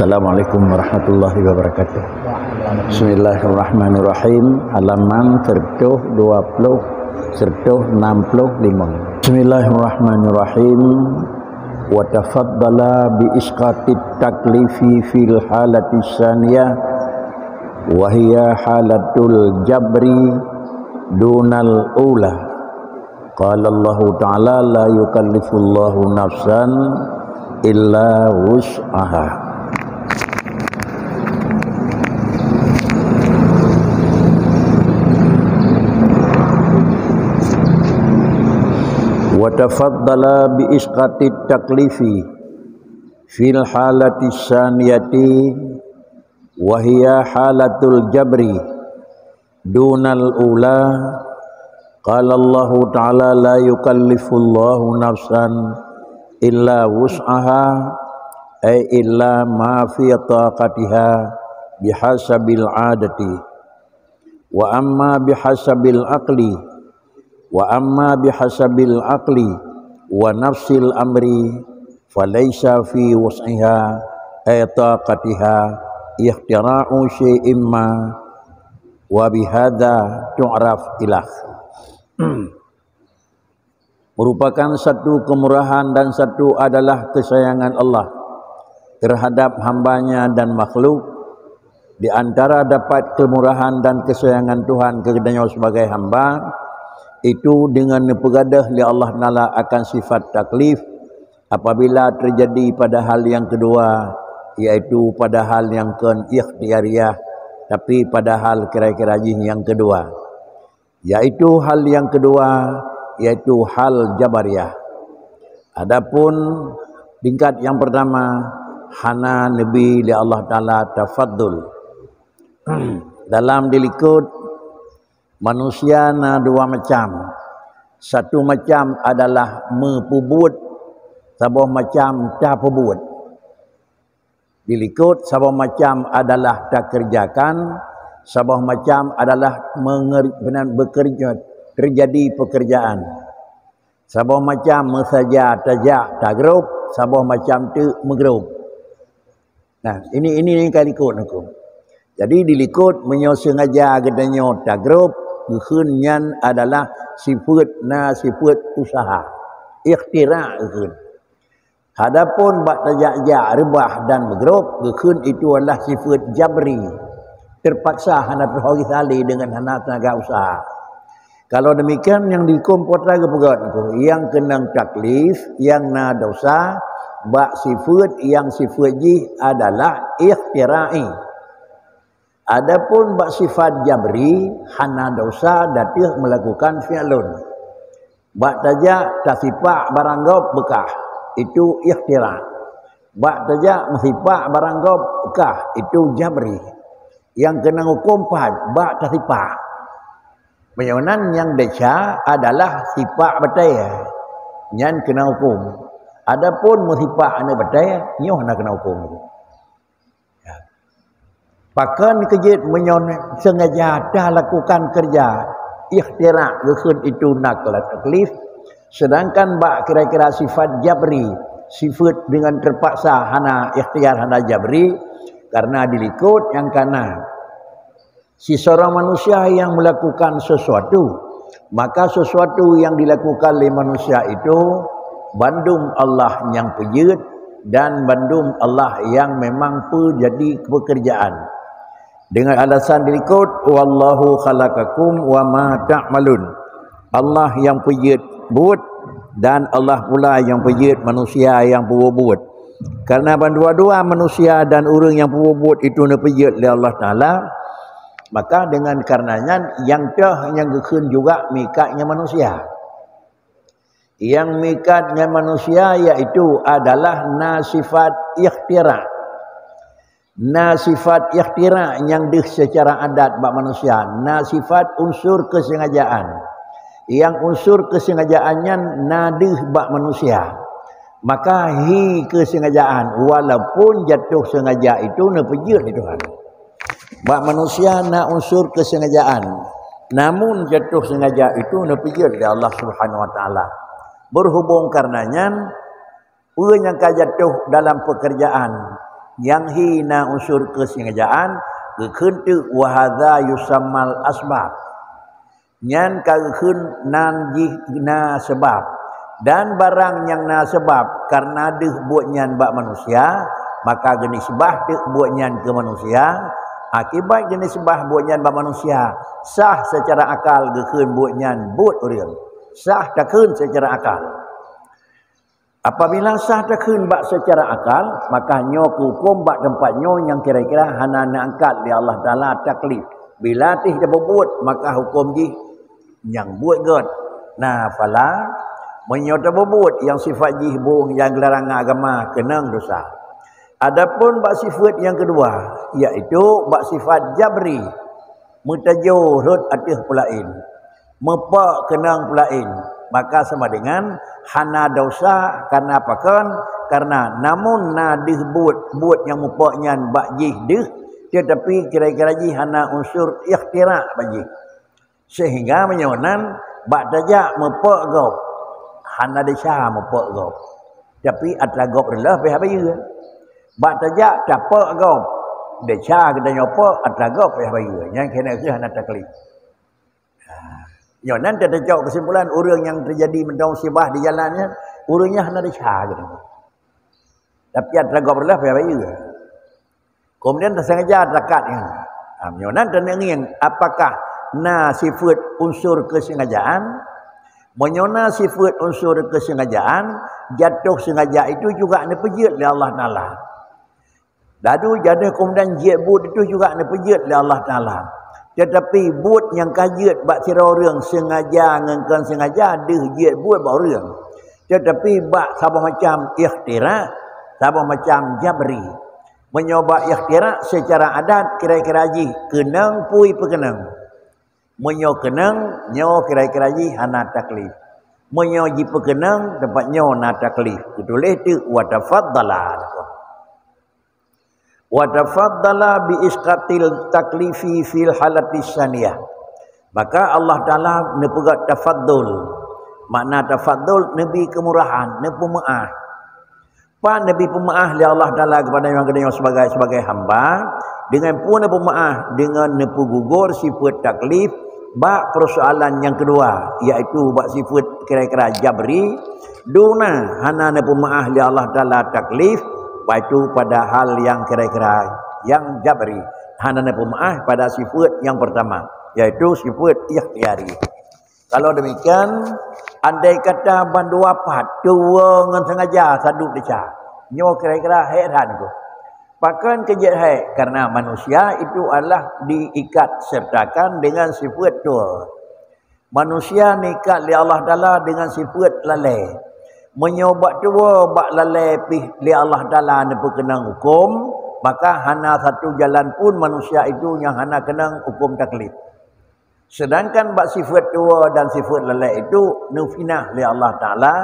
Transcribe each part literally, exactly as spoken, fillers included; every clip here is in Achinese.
Assalamualaikum warahmatullahi wabarakatuh. Bismillahirrahmanirrahim. Halaman seratus dua puluh, seratus enam puluh lima. Bismillahirrahmanirrahim. Wa tafaddala bi isqatit taklifi fil halati tsaniyah, wa hiya halatul jabri dunal ula. Qala Allahu Ta'ala, "La yukallifullahu nafsan illa wus'aha." Wa tafaddala bi isqatit taklifi fil halati tsaniyati, wa hiya halatul jabri dunal ula. Qala Allahu Ta'ala, "La yukallifullahu nafsan illa wus'aha," ay illa ma fi taqatiha bihasabil adati. Wa amma bihasabil aqli, wa amma bihasabil aqli wa nafsil amri, falaisa fi wus'iha ay taqatiha ikhtira'u syai'in ma, wa bihadza tu'raf ilah. Merupakan satu kemurahan dan satu adalah kesayangan Allah terhadap hamba-Nya dan makhluk. Di antara dapat kemurahan dan kesayangan Tuhan keu geutanyoe sebagai hamba, itu dengan neupeugadôh lé Allah Taala akan sifat taklif apabila terjadi pada hal yang kedua, yaitu pada hal yang kon ikhtiyariyah, tapi pada hal kira-kira jih yang kedua. Yaitu hal yang kedua, yaitu hal jabariyah. Adapun tingkat yang pertama, hana neubi lé Allah Taala tafaddul. Dalam dilikot, manusia na dua macam. Satu macam adalah meupeubuet, saboh macam tapeubuet. Dilikot, saboh macam adalah takeureujakan, saboh macam adalah menger-, beuna-, bekeureuja, teujadi peukeurjaan. Saboh macam meusaja tajak tagrôb, saboh macam teuk meugrôb. Nah, ini, ini, ini ka likot huköm. Jadi dilikot, meunyoe seungaja geutanyoe tagrôb, geukheun nyan adalah sifeuet, na sifeuet useuha, ikhtira' geukheun. Adapun bak tajak-jak reubah dan meugrôb, geukheun itu adalah sifeuet jabri, teupaksa, hana teuhôi salé deungon hana teunaga useuha. Kalau demikian, nyang dihuköm Po teu geupeugah, nyang keunong taklif, nyang na desya, bak sifeuet nyang sifeuet jih adalah ikhtira'i. Adapun bak sifat jabri, hana desya, ateueh meulakukan fi'lun. Bak tajak tasipak barang gob beukah, itu ikhtira'. Bak tajak meusipak barang gob beukah, itu jabri. Nyang keunong huköm pat bak tasipak. Meunyoe nan nyang desya adalah sipak batée, nyan keunong huköm. Adapun meusipak aneuëk batée, nyoe hana keunong huköm. Pakon keu jeuet meunyoe seungaja talakukan keureuja ikhtira' geukheun itu nakla taklif, seudangkan bak kira-kira sifat jabri, sifeuet deungon teupaksa, hana ikhtiar, hana jabri, kareuna dilikot nyang kana. Siseurang manusia nyang meulakukan sesuatu, maka sesuatu nyang dilakukan lé manusia itu bandum Allah nyang peujeuet dan bandum Allah nyang memang peujadi peukeurjaan. Deungon alasan dilikot, "Wallahu khalaqakum wa ma ta'malun." Allah nyang peujeuet buet dan Allah pula nyang peujeuet manusia nyang peubuet buet. Karena bandua-dua manusia dan ureuëng nyang peubuet buet itu neupeujeuet lé Allah Taala, maka dengan karena nyan nyang toh nyang geukheun juga mikat ngon manusia. Nyang mikat ngon manusia yaitu adalah na sifat ikhtira'. Na sifat ikhtira' nyang deuh seucara adat bak manusia, na sifat unsur keusengajaan. Nyang unsur keusengajaan nyan na deuh bak manusia. Maka hi keusengajaan, walaupun jatuh sengaja itu neupeujeuet lé Tuhan. Bak manusia na unsur keusengajaan, namun jatuh sengaja itu neupeujeuet lé Allah Subhanahu Wa Taala. Berhubung karena nyan, peue nyang ka jatuh dalam peukeurjaan, Nyang hi na unsur keusengajaan, geukheun teuk wa hadza yusammal asbab. Nyan ka geukheun nan jih na seubab. Dan barang nyang na seubab, kareuna deuh buet nyan bak manusia, maka geunisbah teuk buet nyan keu manusia. Akibat geunisbah buet nyan bak manusia, sah seucara akal geukheun buet nyan buet ureuëng. Sah takheun seucara akal. Apabila sah takheun bak seucara akal, maka nyoe keu huköm bak teumpat nyoe nyang kira-kira hana neuangkat lé Allah Taala taklif. Bila tih tapeubuet, maka huköm jih nyang buet gét. Na fala, meunyoe tapeubuet nyang sifat jih boh nyang geularang agama, keunong dosa. Adapun bak sifat nyang keudua, yaitu bak sifat jabri, meutajôh rhot ateueh peulaén, meupok keunong peulaén, maka sama dengan hana dosa. Kareuna pakon? Kareuna namun na deuh buet, buet nyang meupok nyan bak jih deuh, teutapi kira-kira jih hana unsur ikhtira bak jih. Seuhingga meunyoe nan bak tajak meupok gob, hana desya meupok gob, tapi atra gob reuloh pih bayeue. Bak tajak tapok gob, desya geutanyoe pok, atra gob pih bayeue. Nyan keuneuk kheueh hana taklif. Nyoe nan teucok keusimpulan, ureuëng nyang teujadi mantong musibah di jalan nyan, ureuëng nyan hana desya geutanyoe. Tapi atra gob reuloh pih bayeue. Kemudian tasengaja takat nyan. Ha, meunyoe nan taneungieng, apakah na sifat unsur keusengajaan? Meunyoe na sifat unsur keusengajaan, jatuh sengaja itu juga neupeujeuet lé Allah Taala. Laju jatuh kemudian jeuet buet itu juga neupeujeuet lé Allah Taala. Teutapi buet nyang ka jeuet bak sidroe ureuëng sengaja ngon kon sengaja deuh jeuet buet bak ureuëng. Teutapi bak saboh macam ikhtira, saboh macam jabri. Meunyoe bak ikhtira, seucara adat kira-kira jih keunong pui peukeunong. Meunyoe keunong, nyoe kira-kira jih hana taklif. Meunyoe jipeukeunong, teumpat nyoe na taklif. Geutuléh teuk wa tafaddala. Wa tafaddala bi isqatil taklifi fil halatis saniyah. Maka Allah Taala neupeugah tafaddul. Makna tafaddul, neubi keumurahan, neupeumeuáh. Pat neubi peumeuáh lé Allah Taala keupada nyang geutanyoe sebagai, sebagai hamba, deungon peue neupeumeuáh? Deungon neupeugugor sifat taklif bak peusoalan nyang keudua, yaitu bak sifat kira-kira jabri, duna hana neupeumeuáh lé Allah Taala taklif, baitu pada hal nyang kira-kira nyang jabri, hana neupeumeuáh pada sifat nyang peurtama, yaitu sifat ikhtiyari. Kalau demikian, andai kata bandua pat tuwoe ngon sengaja sadup desya, nyoe kira-kira hék that nyoe. Pakon keu jeuet hék? Karena manusia itu adalah diikat sertakan dengan sifat tuwoe. Manusia neuikat lé Allah Taala dengan sifat lalée. Meunyoe bak tuwoe, bak lalée pih lé Allah Taala neupeukeunong huköm, maka hana satu jalan pun manusia itu nyang hana keunong huköm taklif. Sedangkan bak sifat tuwoe dan sifat lalée itu neupinah lé Allah Taala,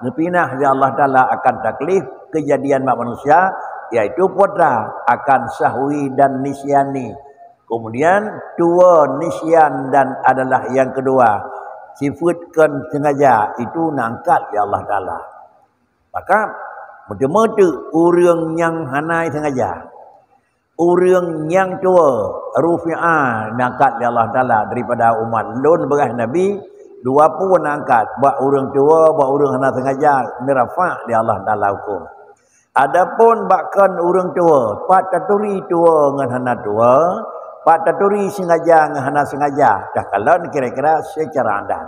neupinah lé Allah Taala akan taklif keujadian bak manusia, yaitu peue atra? Akan sahwi dan nisyani. Kemudian tuwoe, nisyan dan adalah nyang keudua, sifat kon sengaja itu neuangkat lé Allah Taala. Maka meuteumé teuk ureuëng nyang hana sengaja. Ureuëng nyang tuwoe, rufi'a, neuangkat lé Allah Taala daripada umat lôn, beurah Nabi, dua peue neuangkat, bak ureuëng tuwoe, bak ureuëng hana sengaja, neurafa' lé Allah Taala huköm. Adapun bak kon ureuëng tuwoe, pat taturi tuwoe ngon hana tuwoe, pat taturi sengaja ngon hana sengaja, takalon kira-kira seucara adat.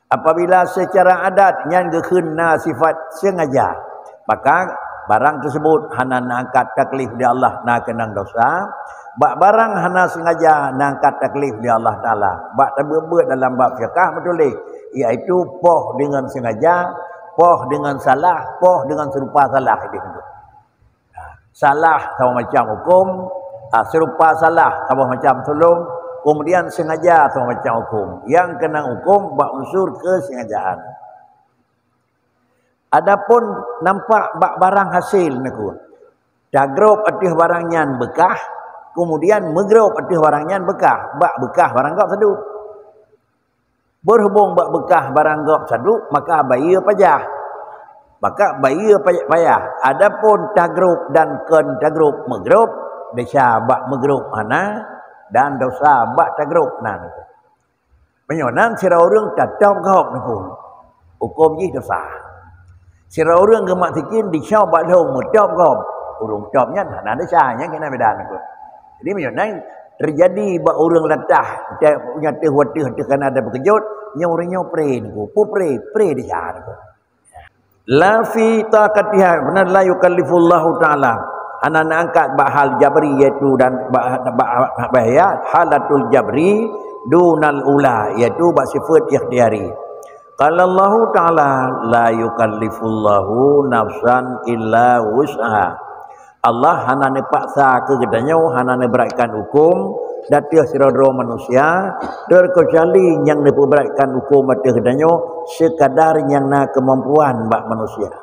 Apabila seucara adat nyan geukheun na sifat sengaja, maka barang teusebut hana neuangkat taklif lé Allah, na keunong dosa. Bak barang hana sengaja neuangkat taklif lé Allah Taala. Bak tabeuet-beuet dalam bab fiqah meutuléh, yaitu poh deungon sengaja, poh deungon salah, poh deungon seurupa salah. Salah saboh macam huköm, ah, seurupa salah saboh macam tulông, kemudian sengaja saboh macam huköm. Nyang keunong huköm bak unsur keusengajaan. Adapun nampak bak barang hasil neuku, tagrôp ateueh barang nyan beukah, kemudian meugrôp ateueh barang nyan beukah, bak beukah barang gob sadup. Berhubung bak beukah barang gob sadup, maka bayeue pajah. Maka bayeue payah-payah. Adapun tagrôp dan kon tagrôp meugrôp, desya bak meugrôp hana, dan desya bak tagrôp nan. Meunyoe nan sidroe ureuëng tatôb gob neupun, huköm jih desya. Sidroe ureuëng geumaksikin disoe bak lhong meutôb gob, ureuëng tôb nyan hana desya, nyan keunan beda neupun. Jadi meunyoe nan teujadi bak ureuëng latah, nyang teuh wateuh teuh kana ada beukeujot, nyoe ureuëng nyoe pré neupun, peue pré, pré desya neupun. La fi taqatiha, beuna la yukallifullahu ta'ala. Hana neuangkat bak hal jabri, yaitu dan bak, bak, bak ya, halatul jabri dunal ula, yaitu bak sifat ikhtiyari. Qala Allahu ta'ala, la yukallifullahu nafsan illa wus'aha. Allah hana neupaksa keu geutanyoe, hana neubeuratkan huköm ateueh sidroe-droe manusia, terkecuali nyang neupeuberatkan huköm ateueh geutanyoe sekadar nyang na keumampuan bak manusia.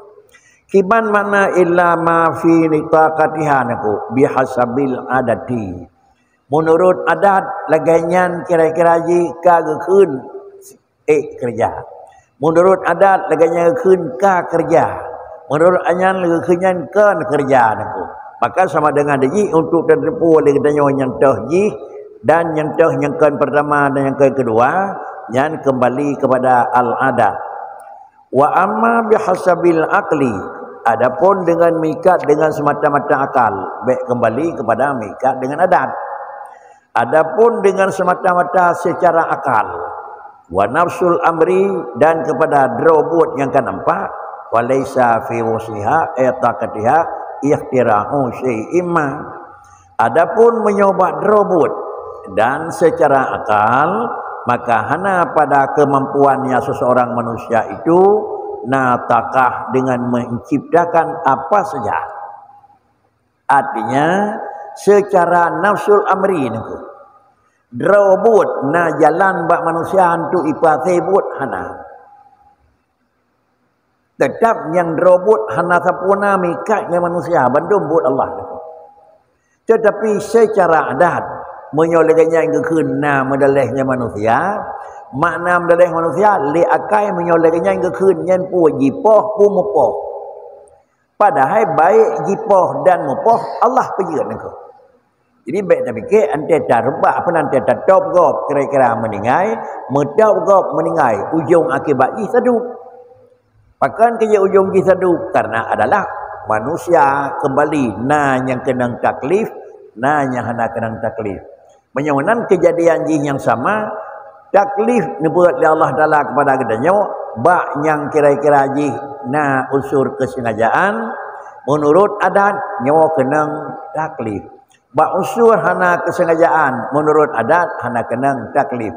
Kiban makna illa ma fi taqatiha neupun, bihasabil adati. Meunurot adat, lagée nyan kira-kira jih ka geukheun ék keureuja. Meunurot adat, lagée nyan geukheun ka keureuja. Meunurot nyan geukheun nyan kon keureuja neupun. Maka sama dengan jih untuk tateupeue lé geutanyoe nyang toh jih dan nyang toh nyang kon pertama dan nyang kon keudua, nyan keumbali keupada al-adat. Wa amma bihasabil aqli, adapun dengan meuikat dengan semata-mata akal, bék keumbali keupada meuikat dengan adat. Adapun dengan semata-mata secara akal, wa nafsul amri, dan kepada droe buet nyang ka nampak, wa laisa fi wus'iha, eh, taqatiha, ikhtira'u syai'in ma. Adapun meunyoe bak droe buet dan secara akal, maka hana pada kemampuannya seseorang manusia itu na takah dengan menciptakan apa saja. Artinya, secara nafsul amri nangku. Droe buet na jalan bak manusia untuk ipasé buet hana. Teutap nyang droe buet hana sapeue na meuikat ngon manusia, bandum buet Allah. Tetapi secara adat, meunyoe lagée nyan geukheun na meudaleh ngon manusia, makna meudaleh manusia, lé akai meunyoe lagée nyan geukheun nyan peue jipoh, peue mupoh. Padahai baik jipoh dan mupoh Allah peujeuet nangku. Jadi bék tapike antée tareubah apa nan antée tatôb gob kira-kira meuninggai, meutôb gob meuninggai, ujong akibat jih sadub. Pakon keu jih ujong jih sadub? Karena adalah manusia keumbali na nyang keunong taklif, na nyang hana keunong taklif. Meunyoe nan keujadian jih nyang sama, taklif neubuet lé Allah Taala keupada geutanyoe bak nyang kira-kira jih na unsur keusengajaan, meunurot adat nyoe keunong taklif. Bak unsur hana keusengajaan, meunurot adat hana keunong taklif.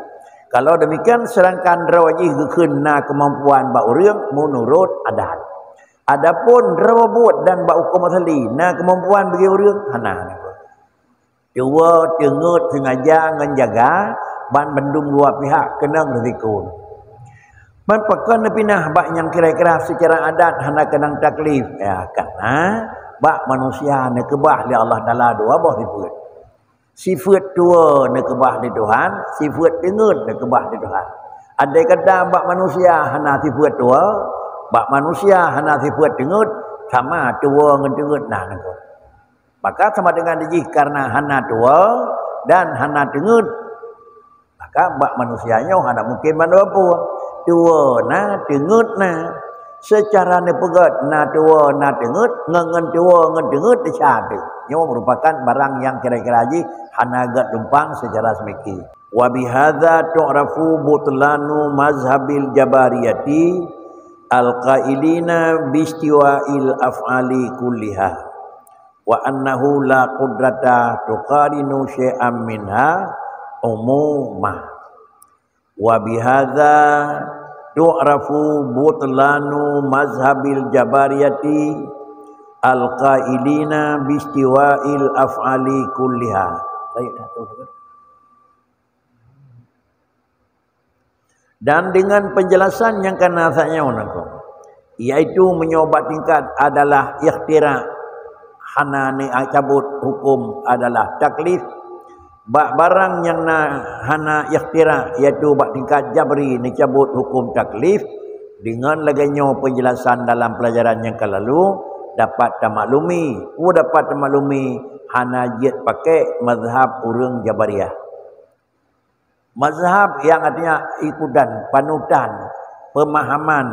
Kalau demikian, sedangkan droe jih geukheun na keumampuan bak ureuëng meunurot adat. Adapun droe buet dan bak huköm asali na keumampuan bagi ureuëng, hana. Tuwoe, teungeut, sengaja ngon jaga, ban bandum dua pihak keunong risiko. Ban pakon neupinah bak nyang kira-kira secara adat hana keunong taklif? Ya, karena bak manusia neukeubah lé Allah Taala dua boh sifeuet. Sifeuet tuwoe neukeubah lé Tuhan, sifeuet teungeut neukeubah lé Tuhan. Andai kata bak manusia hana sifeuet tuwoe, bak manusia hana sifeuet teungeut, sama tuwoe ngon teungeut na nangku. Maka sama dengan jih karena hana tuwoe dan hana teungeut. Maka bak manusia nyoe hana mungkin mandum peue. Tuwoe na, teungeut na. Secara neupeugét na tuwoe na teungeut, ngon, ngon tuwoe ngon teungeut desya teuh. Nyoe merupakan barang nyang kira-kira jih hana gét lumpang secara seumiké. Wa bihadza tu'rafu butlanu mazhabil jabariyati al-qailina bistiwa'il af'ali kulliha. Wa annahu la qudrata tuqarinu syai'an minha umuma. Wa bihadza tu'rafu butlanu mazhabil jabariyati al-qailina bistiwa'il af'ali kulliha. Dan dengan penjelasan nyang kana saat nyoe nangku, yaitu meunyoe bak tingkat adalah ikhtira, hana neucabut huköm adalah taklif. Bak barang nyang na hana ikhtira, yaitu bak tingkat jabri neucabut huköm taklif, Dengan lagée nyoe penjelasan dalam pelajaran nyang ka lalu, dapat tamaklumi, peue dapat tamaklumi, hana jeuet pakai mazhab ureuëng Jabariyah. Mazhab yang artinya ikutan, panutan, pemahaman,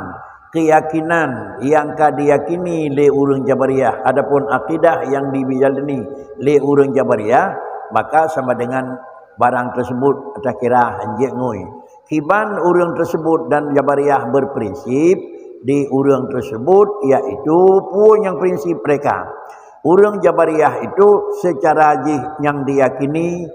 keyakinan yang ka diyakini lé ureuëng Jabariyah, adapun akidah yang dijalani lé ureuëng Jabariyah, maka sama dengan barang tersebut takira hanjeuet ngui. Kiban ureuëng tersebut dan Jabariyah berprinsip di ureuëng tersebut, yaitu peue nyang prinsip mereka. Ureuëng Jabariyah itu secara jih nyang diyakini,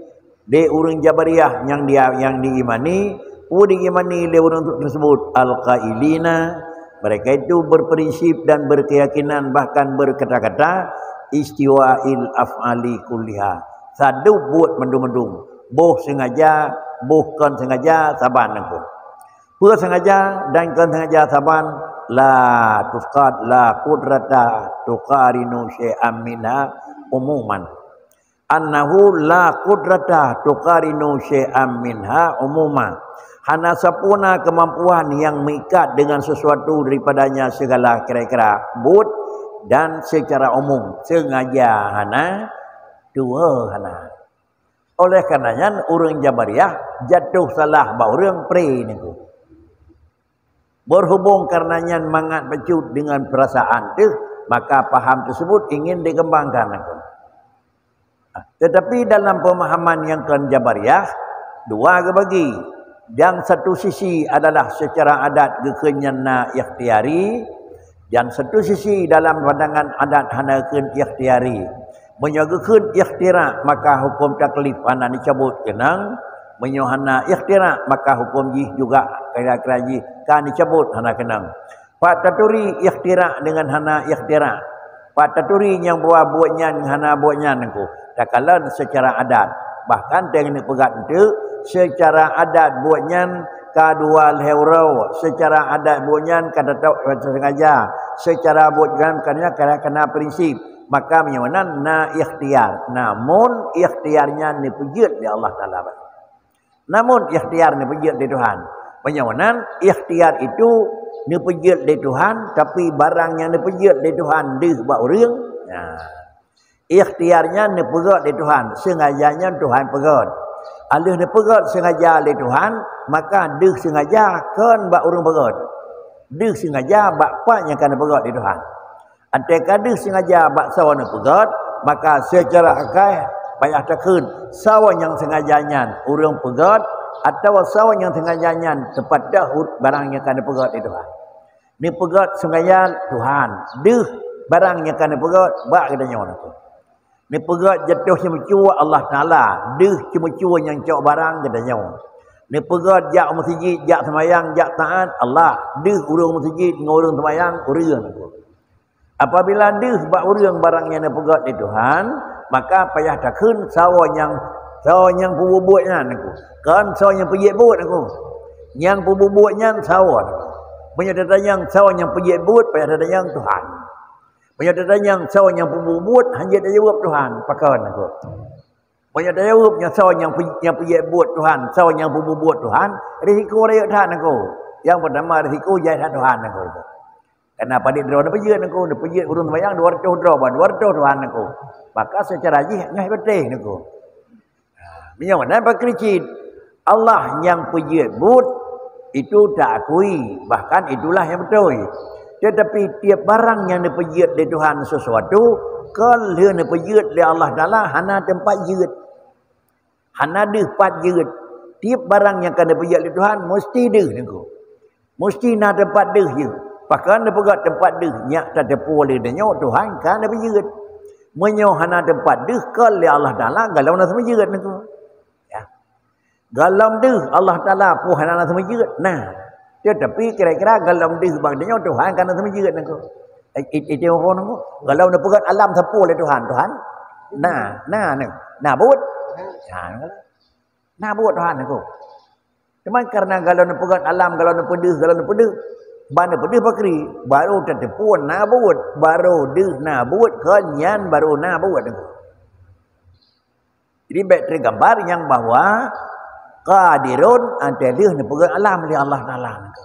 di ureuëng Jabariyah nyang dia nyang diimani, peue diimani lé ureuëng tersebut, al-qailina, mereka itu berprinsip dan berkeyakinan bahkan berkata-kata istiwa'il af'ali kulliha. Sadub buet mandum-mandum, boh sengaja, boh kon sengaja, saban nangku. Peue sengaja dan kon sengaja saban, la tuqad la qudrata tuqarinu syai'an minha umuman. Annahu la qudrata tuqarinu syai'an minha umuma. Hana sapeue na kemampuan yang meuikat dengan sesuatu daripadanya segala kira-kira buet dan secara umum, sengaja hana, tuwoe hana. Oleh karena nyan, ureuëng Jabariyah jatuh salah bak ureuëng pre niku. Berhubung karena nyan mangat bacut dengan perasaan teuh, maka paham tersebut ingin dikembangkan aku. Tetapi dalam pemahaman nyang kon Jabariyah, dua geubagi. Nyang satu sisi adalah secara adat geukheun nyan na ikhtiari, nyang satu sisi dalam pandangan adat hana geukheun ikhtiari. Meunyoe geukheun ikhtira, maka hukum taklif hana dicabut keunong. Meunyoe hana ikhtira, maka hukum jih juga kira-kira jih ka dicabut hana keunong. Pat taturi ikhtira dengan hana ikhtira. Pat taturi nyang buah buet nyan hana buet nyan nangku. Takalon secara adat. Bahkan teuh neupeugah enteuk, secara adat buet nyan ka dua lhée uroe. Secara adat buet nyan ka teutap sengaja. Secara buet nyan ka kena, kena prinsip. Maka meunyoe meunan na ikhtiar. Namun ikhtiar nyan neupeujeuet lé Allah Taala. Namun ikhtiar neupeujeuet lé Tuhan. Meunyoe meunan, ikhtiar itu neupeujeuet lé Tuhan, tapi barang nyang neupeujeuet lé Tuhan deuh bak ureuëng. Nah, ikhtiar nyan neupeugét lé Tuhan, sengaja nyan Tuhan peugét. Aleuh neupeugét sengaja lé Tuhan, maka deuh sengaja kon bak ureuëng peugét. Deuh sengaja bak pat nyang ka neupeugét lé Tuhan. Antée ka deuh sengaja bak sawa neupeugét, maka seucara akai payah takheun sawa nyang sengaja nyan ureuëng peugét, atawa sawa nyang sengaja nyan teupat dah barang nyang ka neupeugét lé Tuhan. Neupeugét sengaja Tuhan, deuh barang nyang ka neupeugét bak geutanyoe nangku. Neupeugét jatoh ceumeucue Allah Taala, deuh ceumeucue nyang cok barang geutanyoe. Neupeugét jak u meuseujid, jak seumayang, jak taát Allah, deuh ureuëng meuseujid ngon ureuëng seumayang, ureuëng nangku. Apabila deuh bak ureuëng barang nyang neupeugét lé Tuhan, maka payah takheun sawa nyang, sawa nyang peubuet-buet nyan nangku. Kon sawa nyang peujeuet buet nangku. Nyang peubuet-buet nyan sawa nangku. Meunyoe tatanyong sawa nyang peujeuet buet, payah tatanyong Tuhan. Meunyoe tatanyong sawa nyang peubuet-buet, hanjeuet tajaweueb Tuhan, pakon nangku. Meunyoe tajaweueb nyan sawa nyang pe-, nyang peujeuet buet Tuhan, sawa nyang peubuet-buet Tuhan, risiko rayeuk that nangku. Nyang peutama risiko jai that Tuhan nangku. Karena padit droe neupeujeuet nangku, neupeujeuet ureuëng seumayang dua ratus droe, bah dua ratus Tuhan nangku. Maka seucara jih nyoe beuteh nangku. Meunyoe meunan pakri cit, Allah nyang peujeuet buet itu taakui, bahkan itulah nyang beutôi. Tetapi tiep barang nyang neupeujeuet lé Tuhan sesuatu, kon lheueh neupeujeuet lé Allah Taala hana teumpat jeuet. Hana deuh pat jeuet. Tiep barang nyang ka neupeujeuet lé Tuhan meusti deuh nangku. Meusti na teumpat deuh jeuet. Pakon neupeugét teumpat deuh, nyak tateupeue lé tanyoe Tuhan ka neupeujeuet. Meunyoe hana teumpat deuh kon lé Allah Taala, galom na seumeujeuet nangku. Ya. Galom deuh Allah Taala peue hana na seumeujeuet? Na. Tetapi kira-kira galom deuh bak tanyoe Tuhan ka na seumeujeuet nangku. Eh, it-, itu apa nangku? Galom neupeugét alam sapeue lé Tuhan, Tuhan? Na, na, na. Na buet? Na. Na buet Tuhan nangku. Teuma karena galom neupeugét alam, galom neupeudeuh, galom neupeudeuh. Ban neupeudeuh pakri, baru tateupeue na buet, baru deuh na buet, kon nyan baru na buet nangku. Jadi bék teugambar nyang bahwa qadirun, antée lheueh neupeugét alam lé Allah Taala nangku.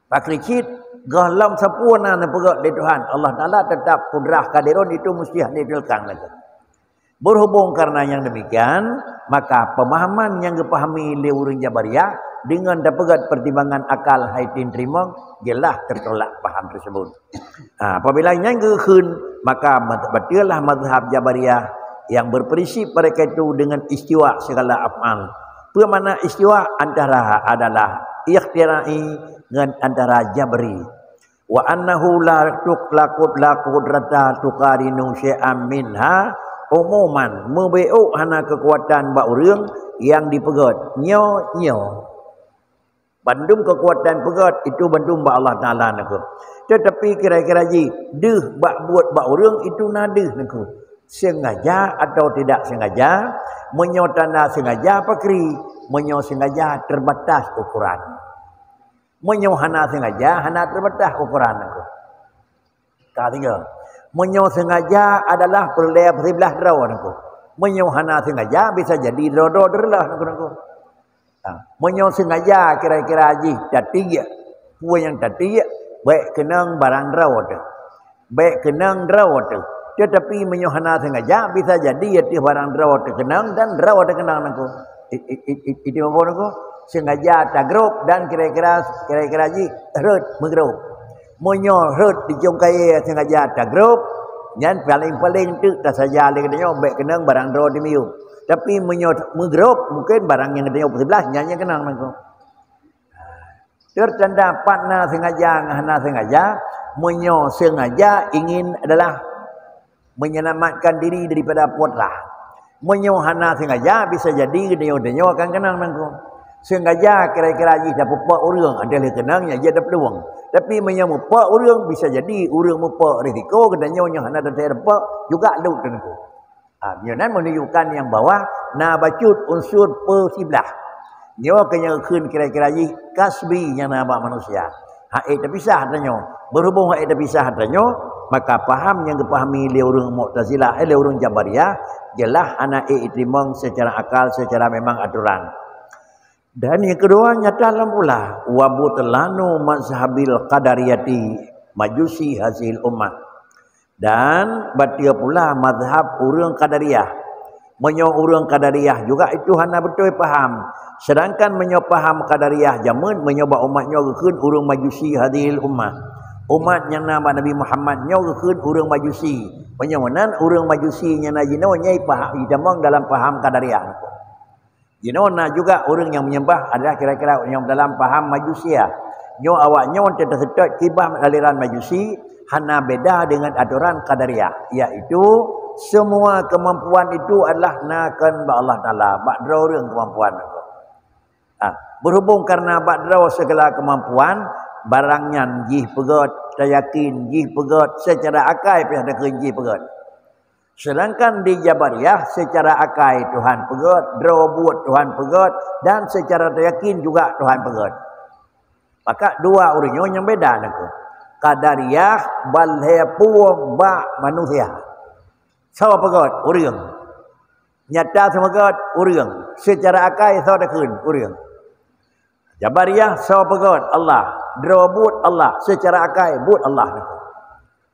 Pakri cit, gohlom sapeue na neupeugét lé Tuhan, Allah Taala tetap kudrah kadirun itu mesti hana ditinggalkan lagi. Berhubung karena yang demikian, maka pemahaman yang dipahami lé ureuëng Jabariyah dengan dapeugét pertimbangan akal hai tin teurimong jelas tertolak paham tersebut. Ha, apabila nyan geukheun, maka mat-, bateulah mazhab Jabariyah yang berprinsip mereka itu dengan istiwa segala af'al. Peue makna istiwa? Antara adalah ikhtirai ngon antara jabri. Wa annahu la tuq-, la qud-, la qudrata tuqarinu syai'an minha umuman. Meubeuk hana keukuatan bak ureuëng nyang dipeugét. Nyoe, nyoe. Bandum keukuatan peugét itu bandum bak Allah Taala nangku. Tetapi kira-kira jih deuh bak buet bak ureuëng itu na deuh nangku. Sengaja atau tidak sengaja, meunyoe tanda sengaja pakri, meunyoe sengaja terbatas ukuran. Meunyoe hana sengaja, hana terbatas ukuran nangku. Ka tinggai. Meunyoe sengaja adalah peureulée siblaih droe nangku. Meunyoe hana sengaja bisa jadi droe-droe teureuleuh nangku nangku. Ha, meunyoe sengaja kira-kira jih tatiek, peue nyang tatiek, bék keunong barang droe teuh. Bék keunong droe teuh. Tetapi meunyoe hana sengaja bisa jadi ateueh barang droe teuh keunong dan droe teuh keunong nangku. I-, i-, i-, i-, itu apa nangku? Sengaja tagrop dan kira-kira, kira-kira jih rhot meugrop. Meunyoe rhot di cong kayée sengaja tagrop, nyan paleng-paleng teuk tasaja lé geutanyoe bék keunong barang droe di miyueb. Tapi meunyoe meugrop, mungken barang nyang geutanyoe peusiblaih nyan nyang keunong nangku. Tertanda pat na sengaja ngon hana sengaja, meunyoe sengaja ingin adalah menyelamatkan diri daripada putra. Meunyoe hana sengaja, bisa jadi geutanyoe-tanyoe akan keunong nangku. Sengaja kira-kira jih tapeupok ureuëng, ada lé keunong nyang jeuet daplueng. Tapi meunyoe meupok ureuëng, bisa jadi ureuëng meupok risiko geutanyoe nyang hana teuteupok juga lut nangku. Ha, nyoe nan menunjukkan yang bahwa na bacut unsur peusiblaih. Nyoe keu nyang kheun kira-kira jih kasbi nyang na bak manusia. Hak ék teupisah tanyoe. Berhubung hak ék teupisah tanyoe, maka paham nyang geupahami lé ureuëng Mu'tazilah, eh, lé ureuëng Jabariyah, jeulaih hana ék iteurimong secara akal, secara memang aturan. Dan nyang keudua nyata lom pula, wa butlanu mazhabil qadariyati majusi hazihil ummah. Dan bateue pula mazhab ureuëng Qadariyah. Meunyoe ureuëng Qadariyah juga itu hana beutôi paham. Sedangkan meunyoe paham Qadariyah jameun, meunyoe bak umat nyoe geukheun ureuëng Majusi hadhil ummah. Umat nyang na bak Nabi Muhammad nyoe geukheun ureuëng Majusi. Meunyoe meunan ureuëng Majusi nyang na jinoe nyai paham, jitamong dalam paham Qadariyah. Jinoe na juga ureuëng nyang menyembah adalah kira-kira nyang dalam paham Majusia. Nyoe awak nyoe teuseutôt kibah aliran Majusi, hana beda dengan aturan Qadariyah, yaitu semua kemampuan itu adalah na kon bak Allah Taala, bak droe ureuëng kemampuan. Ha, berhubung karena bak droe segala kemampuan, barang nyan jih peugét, tayakin jih peugét, secara akai pih takheun jih peugét. Sedangkan di Jabariyah, secara akai Tuhan peugét, droe buet Tuhan peugét, dan secara tayakin juga Tuhan peugét. Maka dua ureuëng nyoe nyang beda nangku. Qadariyah ban lhée pueng bak manusia. Soe peugét? Ureuëng. Nyata seumeugét? Ureuëng. Secara akai soe takheun? Ureuëng. Jabariyah soe peugét? Allah. Droe buet? Allah. Secara akai buet Allah.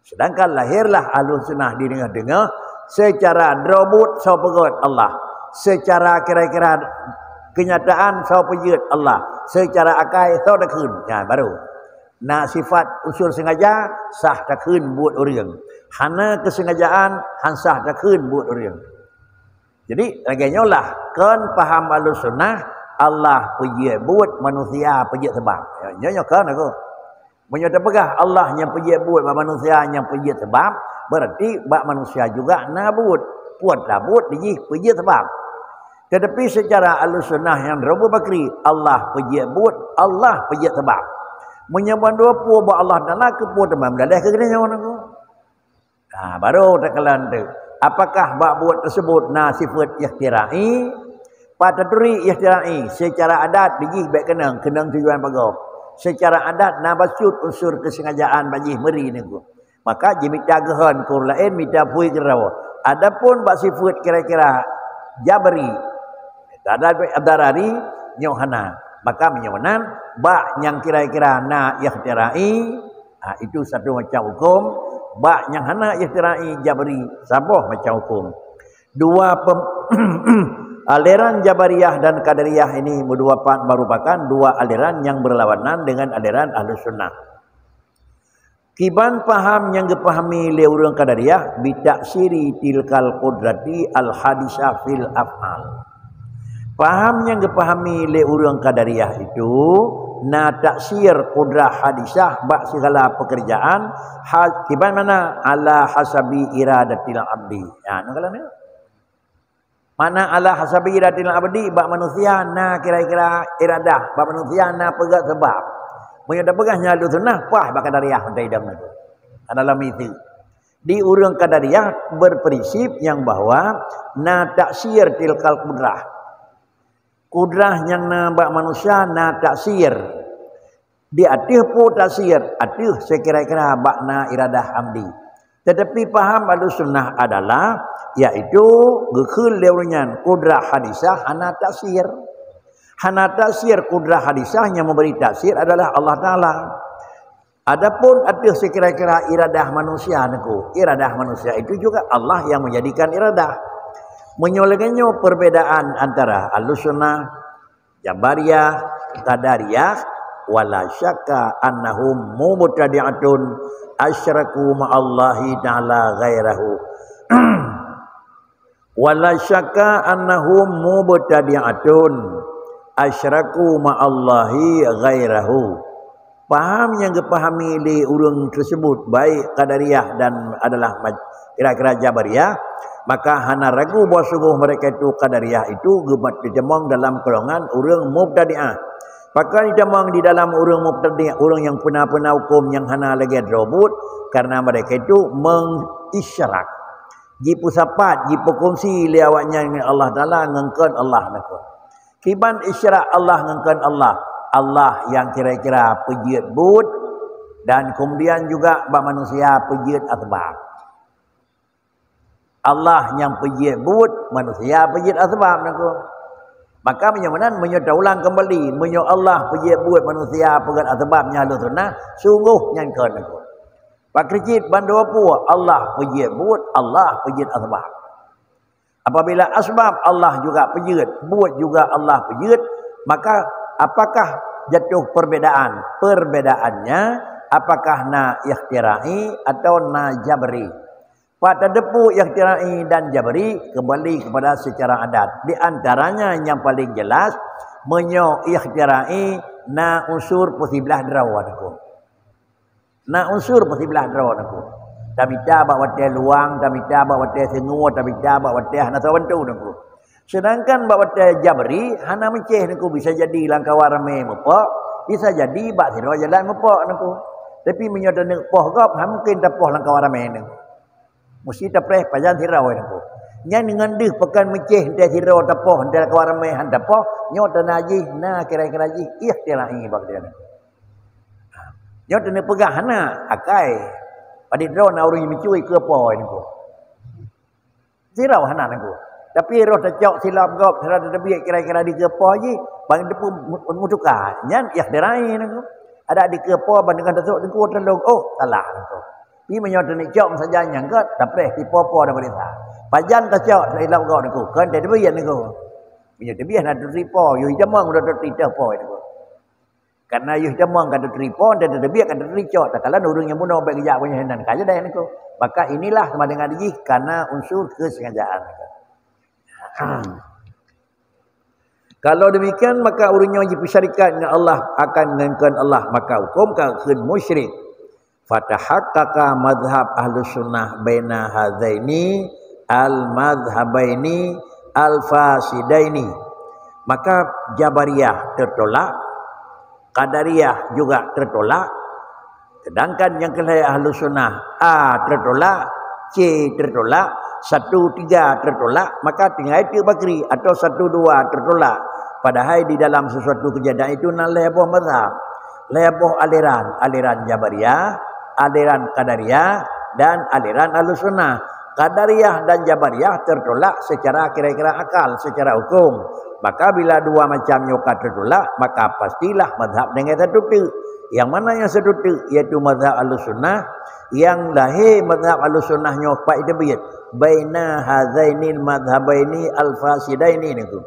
Sedangkan lahirlah Ahlus Sunnah di teungoh-teungoh, secara droe buet soe peugét? Allah. Secara kira-kira kenyataan soe peujeuet? Allah. Secara akai soe takheun? Nyan baru. Na sifat unsur sengaja, sah takheun buet ureuëng. Hana keusengajaan, han sah takheun buet ureuëng. Jadi, lagée nyoe lah, kon paham Ahlus Sunnah, Allah peujeuet buet, manusia peujeuet seubab. Ya, nyoe, nyoe kon aku. Meunyoe tapeugah Allah nyang peujeuet buet, bak manusia nyang peujeuet seubab, berarti bak manusia juga na buet. Buet lah buet, di jih peujeuet seubab. Tetapi secara Ahlus Sunnah nyang droe buet pakri, Allah peujeuet buet, Allah peujeuet seubab. Meunyoe ban dua peue bak Allah Taala, keupeue teuma meudaleh keu geutanyoe nangku? Nah, baru takalon tu. Apakah bak buet tersebut na sifat ikhtirai? Pat taturi ikhtirai, secara adat di jih bék keunong, keunong tujuan pagoe. Secara adat na bacut unsur keusengajaan bak jih meuri nangku. Maka jimita geuhon keu ureuëng laén, mita phui keudroe. Adapun bak sifat kira-kira jabri, darari, nyoe hana. Maka meunyoe meunan, bak nyang kira-kira na ikhtira'i, ha, itu satu macam hukum, bak nyang hana ikhtira'i jabari, saboh macam hukum. Dua pem-, aliran Jabariyah dan Qadariyah ini merupakan, merupakan dua aliran yang berlawanan dengan aliran Ahlus Sunnah. Kiban paham nyang geupahami lé ureuëng Qadariyah, bitaksiri tilkal qudrati al-hadisah fil af'al. Paham nyang geupahami lé ureuëng Qadariyah itu na taksir kudrah hadisah bak segala pekerjaan, ha-, kiban mana ala hasabi iradatil abdi. Ya, nyoe kalau ni. Mana ala hasabi iradatil abdi, bak manusia na kira-kira iradah, bak manusia na peugah sebab. Meunyoe tapeugah nyan Ahlus Sunnah, pah bak Qadariyah mantong idam tu. Dalam itu. Di ureuëng Qadariyah berprinsip yang bahwa na taksir tilkal kudrah. Kudrah nyang na bak manusia na taksir. Di ateueh po taksir, ateueh sekira-kira bak na iradah amdi. Tetapi paham Ahlus Sunnah adalah, yaitu geukheun lé ureuëng nyan kudrah hadisah hana taksir. Hana taksir kudrah hadisah, nyang memberi taksir adalah Allah Taala. Adapun ateueh sekira-kira iradah manusia, Teungku, iradah manusia itu juga Allah yang menjadikan iradah. Meunyoe lagée nyoe perbedaan antara Ahlus Sunnah, Jabariyah, Qadariyah, wala syakka annahum mubtadi'atun asyraku ma'allahi ta'ala ghairahu. Wala syakka annahum mubtadi'atun asyraku ma'allahi ghairahu. Paham nyang geupahami lé ureuëng tersebut, baik Qadariyah dan adalah maj-, kira-kira Jabariyah, maka hana ragu bahwa sungguh mereka itu Qadariyah itu geumat ditemong dalam golongan ureuëng mubtadi'ah. Pakon ditemong di dalam ureuëng mubtadi', ureuëng nyang peuna-peuna huköm nyang hana lagée droe buet, karena mereka itu mengisyrak. Jipeusapat, jipeukunsi lé awaknyan ngon Allah Taala, ngon kon Allah nakon. Kiban isyrak Allah ngon kon Allah. Allah nyang kira-kira peujeuet buet, dan kemudian juga bak manusia peujeuet asbab. Allah nyang peujeuet buet, manusia peujeuet asbab nakon. Maka meunyoe meunan, meunyoe taulang kembali, meunyoe Allah peujeuet buet, manusia peugét asbab nyang Ahlus Sunnah, sungguh nyan kon nakon. Pakriet bandua pue, Allah peujeuet buet, Allah peujeuet asbab. Apabila asbab Allah juga peujeuet, buet juga Allah peujeuet, maka apakah jatuh perbedaan? Perbedaannya, apakah na ikhtira'i atau na jabri? Pat tateupeue ikhtira'i dan jabri, kembali kepada secara adat. Di antaranya yang paling jelas, meunyoe ikhtira'i na unsur peusiblah droe nakon. Na unsur peusiblah droe nakon. Tamita bak watée luwang, tamita bak watée seungue, tamita bak watée hana sabantu nakon. Sedangkan bak watée jabri hana meucéh nakon, bisa jadi lam kawan ramé meupok, bisa jadi bak sidroe jalan meupok nakon. Tapi meunyoe taneuk poh gob, hana mungken tapoh lam kawan ramé nakon. Musti tapreh pajan sidroe nakon. Nyan ngon deuh pakon meucéh, entah sidroe tapoh, entah kawan ramé han tapoh, nyoe tanda jih na kira-kira jih ikhtira'i bak dia nakon. Nyoe teuneuk peugah hana akai. Padit droe na ureuëng meucue keu po nakon. Sidroe hana nakon. Tapi roh tacok silap gob, sidroe tateubiet kira-kira di keu po jih, bang teupeu mu-, mutuka. Nyan ikhtira'i nakon. Ada di keu po ban dengan tasok teungku teuntông, oh, salah nakon. Pi meunyoe teuneuk cok meusajan nyang gét, tapreh di po-po dan peuriksa. Pajan tacok silap gob nakon, kon tateubiet nakon. Meunyoe teubiet na tutri po, yôh itamong udah tutri teuh po nakon. Karena yôh tamong ka tutri po, dan teubiet ka tutri cok, takalon ureuëng nyang bunoe bék geujak meunyoe hana ka jadeh nakon. Maka inilah sama dengan jih karena unsur kesengajaan. Kalau demikian, maka ureuëng nyoe jipeusyarikat ngon Allah akan ngon kon Allah, maka huköm ka kheun musyrik. Fatahaqqaqa madhhab Ahlus Sunnah baina hadzaini al-madhhabaini al-fasidaini. Maka Jabariyah tertolak, Qadariyah juga tertolak, sedangkan nyang keu lhée Ahlus Sunnah, A tertolak, C tertolak, satu tiga tertolak, maka tinggai teuk bakri atau satu dua tertolak. Padahai di dalam sesuatu kejadian itu na lhée boh mazhab, lhée boh aliran, aliran Jabariyah, aliran Qadariyah, dan aliran Ahlus Sunnah. Qadariyah dan Jabariyah tertolak secara kira-kira akal, secara hukum. Maka bila dua macam nyoe ka tertolak, maka pastilah mazhab dengan satu teuk. Yang mana yang satu teuk? Yaitu mazhab Ahlussunnah. Yang lahé mazhab Ahlussunnah nyoe pat teubiet, baina hazainil mazhabaini al-fasidaini niku.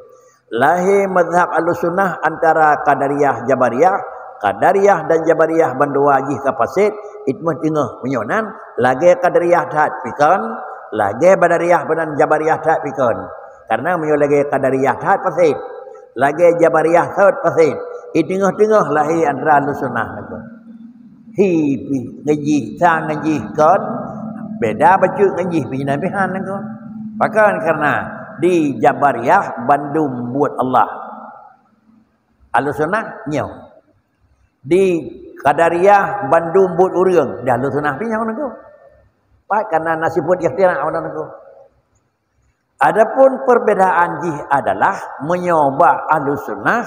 Lahé mazhab Ahlussunnah antara Qadariyah Jabariyah. Qadariyah dan Jabariyah bandua jih ka fasid, i teungoh-teungoh. Meunyoe nan, lagée Qadariyah that pi kon, lagée Qadariyah dan Jabariyah that pi kon. Karena meunyoe lagée Qadariyah that fasid, lagée Jabariyah that fasid, i teungoh-teungoh lahé antara Ahlussunnah niku. Hi pih ngon jih, sa ngon jih kon, beda bacut ngon jih pih nan pih han niku. Pakon? Karena di Jabariyah bandum buet Allah. Ahlussunnah nyoe. Di Qadariyah bandum buet ureuëng, di Ahlussunnah pih nyoe niku. Pat karena na sifeuet ikhtira' niku. Adapun perbedaan jih adalah meunyoe bak Ahlussunnah,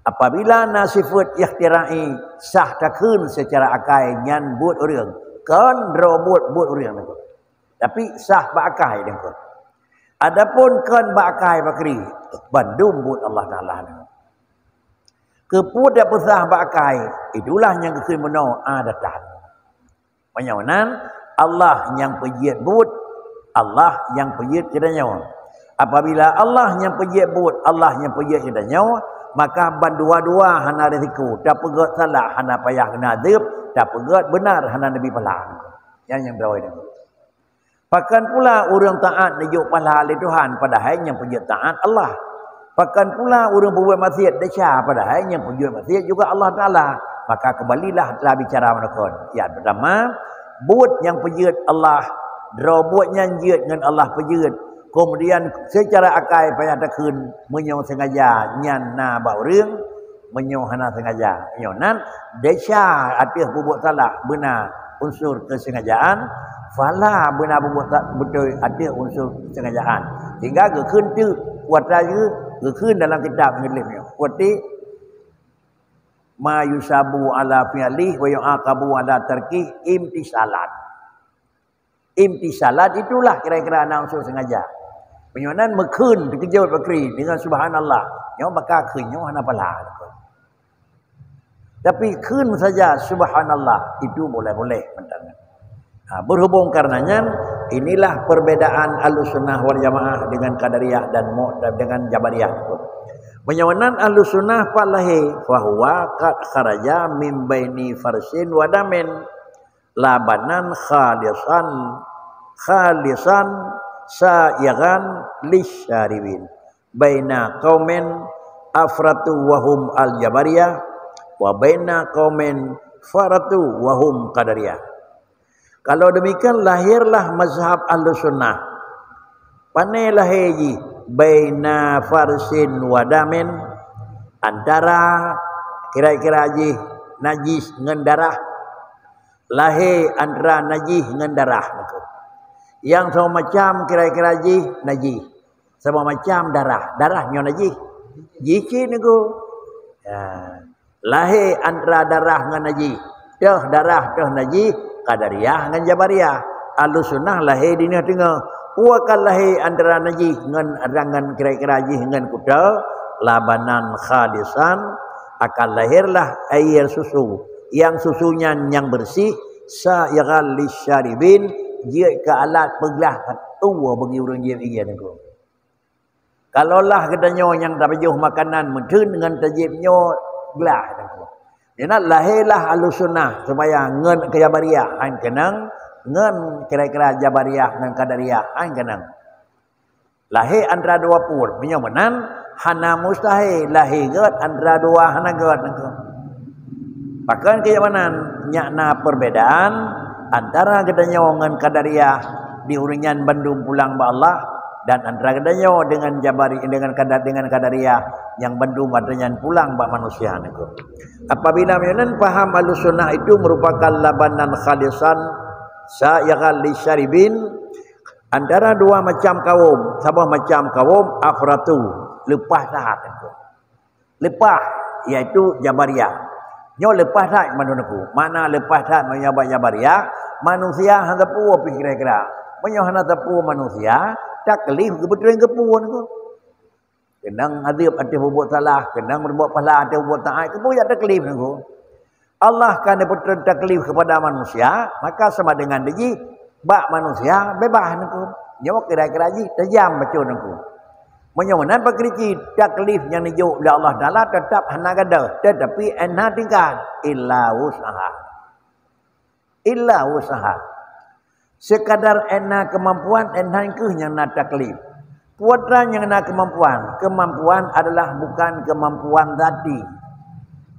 apabila na sifeuet ikhtira'i sah takheun secara akai nyan buet ureuëng, kon droe buet, buet ureuëng niku. Tapi sah bak akai niku. Adapun kon bak akai pakri, bandum buet Allah Taala niku. Keupeue dak peusah bak akai, itulah nyang geukheun bunoe adatan. Meunyoe nan, Allah nyang peujeuet buet, Allah nyang peujeuet geutanyoe. Apabila Allah nyang peujeuet buet, Allah nyang peujeuet geutanyoe, maka bandua-dua hana risiko, tapeugét salah hana payah keuneuk adeueb, tapeugét beunar hana neubi pahala. Nyan nyang droe nyan. Pakon pula ureuëng taát neujok pahala lé Tuhan, padahai nyang peujeuet taát Allah. Pakon pula ureuëng peubuet maksiat desya, padahai nyang peujeuet maksiat juga Allah Taala. Maka keubalilah lam bicara meunakon. Nyang pertama, buet nyang peujeuet Allah, droe buet nyan jeuet ngon Allah peujeuet. Kemudian secara akai payah takheun, meunyoe sengaja nyan na bak ureuëng, meunyoe hana sengaja. Meunyoe nan, desya ateueh peubuet salah beuna unsur keusengajaan, fala beuna peubuet sa-, beutôi ateueh unsur keusengajaan. Sehingga geukheun teuk kuasa jih, geukheun dalam kitab Muslim nyoe. Kuati ma yusabu ala fi'lih wa yu'aqabu ala tarkih imtisalan. Imtisalat itulah kira-kira na unsur sengaja. Meunyoe nan meukheun teukeujot pakri dengan subhanallah, nyoe maka kheun nyoe hana pahala. Tapi kheun saja subhanallah itu boleh-boleh mantong. Ha, berhubung karena nyan, inilah perbedaan Ahlussunnah wal Jamaah dengan Qadariyah dan Mu-, dan dengan Jabariyah. Meunyoe nan Ahlussunnah pat lahé, fahuwa qad kharaja min baini farsin wa damin. Labanan khalisan, khalisan sa'igan lisyaribin. Baina qaumin afratu wa hum al-Jabariyah, wa baina qaumin faratu wa hum Qadariyah. Kalau demikian, lahirlah mazhab Ahlussunnah. Pane lahé jih? Baina farsin wa damin, antara kira-kira jih najis ngon darah. Lahé antara najih ngon darah niko. Nyang sama macam kira-kira jih najih. Sama macam darah. Darah nyoe najih. Jih cit niko. Ya. Lahé antara darah ngon najih. Teuh darah, teuh najih, Qadariyah ngon Jabariyah. Ahlussunnah lahé di nyoe teungoh. Peue ka lahé antara najih ngon, ngon kira-kira jih ngon kuta, labanan khalisan, akan lahirlah air susu. Yang susu nyan nyang bersih, sa'igan lisyaribin, jeuet keu alat peuglah tuwoe bagi ureuëng jieb ié niko. Kalau lah geutanyoe nyang tapajoh makanan meutheun ngon tajieb nyoe glah niko. Nyan lahirlah Ahlussunnah supaya ngon keu Jabariyah han keunong, ngon kira-kira Jabariyah ngon Qadariyah han keunong. Lahé antara dua pol. Meunyoe meunan, hana mustahil lahé gét antara dua hana gét niko. Pakon keu meunan, nyak na perbedaan antara geutanyoe ngon Qadariyah di ureuëng nyan bandum pulang bak Allah, dan antara geutanyoe dengan Jabari, dengan Qadar, dengan Qadariyah nyang bandum atra nyan pulang bak manusia niko. Apabila meunan paham Ahlussunnah itu merupakan labanan khalisan sa'igan lisyaribin, antara dua macam kaum, saboh macam kaum afratu, leupah that. Leupah, yaitu Jabariyah. Nyoe leupah that mandum niko. Makna leupah that meunyoe bak Jabariyah, manusia hana peue pih kira-kira. Meunyoe hana sapeue manusia, taklif geubeutreng keu peue nangku. Keunong adeueb ateueh bubuet salah, keunong meubuet pahala ateueh bubuet taat, keupeue jak taklif nangku. Allah ka neupeutrön taklif keupada manusia, maka sama dengan jih bak manusia beubaih nangku. Nyoe kira-kira jih tajam bacut nangku. Meunyoe meunan pakriban cit, taklif nyang neujok lé Allah Taala teutap hana gadôh, teutapi hana tingkat, illa usaha. Illa usaha. Sekadar ena keumampuan, ena kheueh nyang na taklif. Peue nyang na keumampuan? Keumampuan adalah bukan keumampuan zati,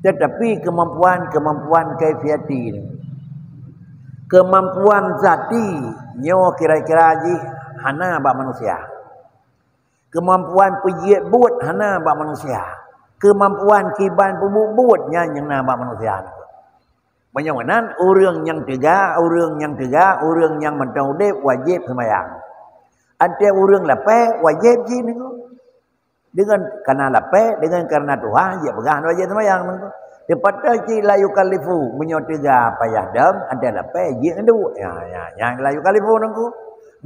teutapi keumampuan-keumampuan kaifiati. Keumampuan zati nyoe kira-kira jih hana bak manusia. Keumampuan peujeuet buet hana bak manusia. Keumampuan kiban peubuet buet nyan nyang na bak manusia. Meunyoe meunan, ureuëng nyang teuga, ureuëng nyang teuga, ureuëng nyang mantong udeb wajéb seumayang. Watée ureuëng lapée wajéb jih nangku. Deungon kareuna lapée, deungon kareuna tuha jih peugah wajéb seumayang nangku. Teupat cit la yukallifu, meunyoe teuga payah dam, watée lapée jih ngon duek. Ya, ya, nyang la yukallifu nangku.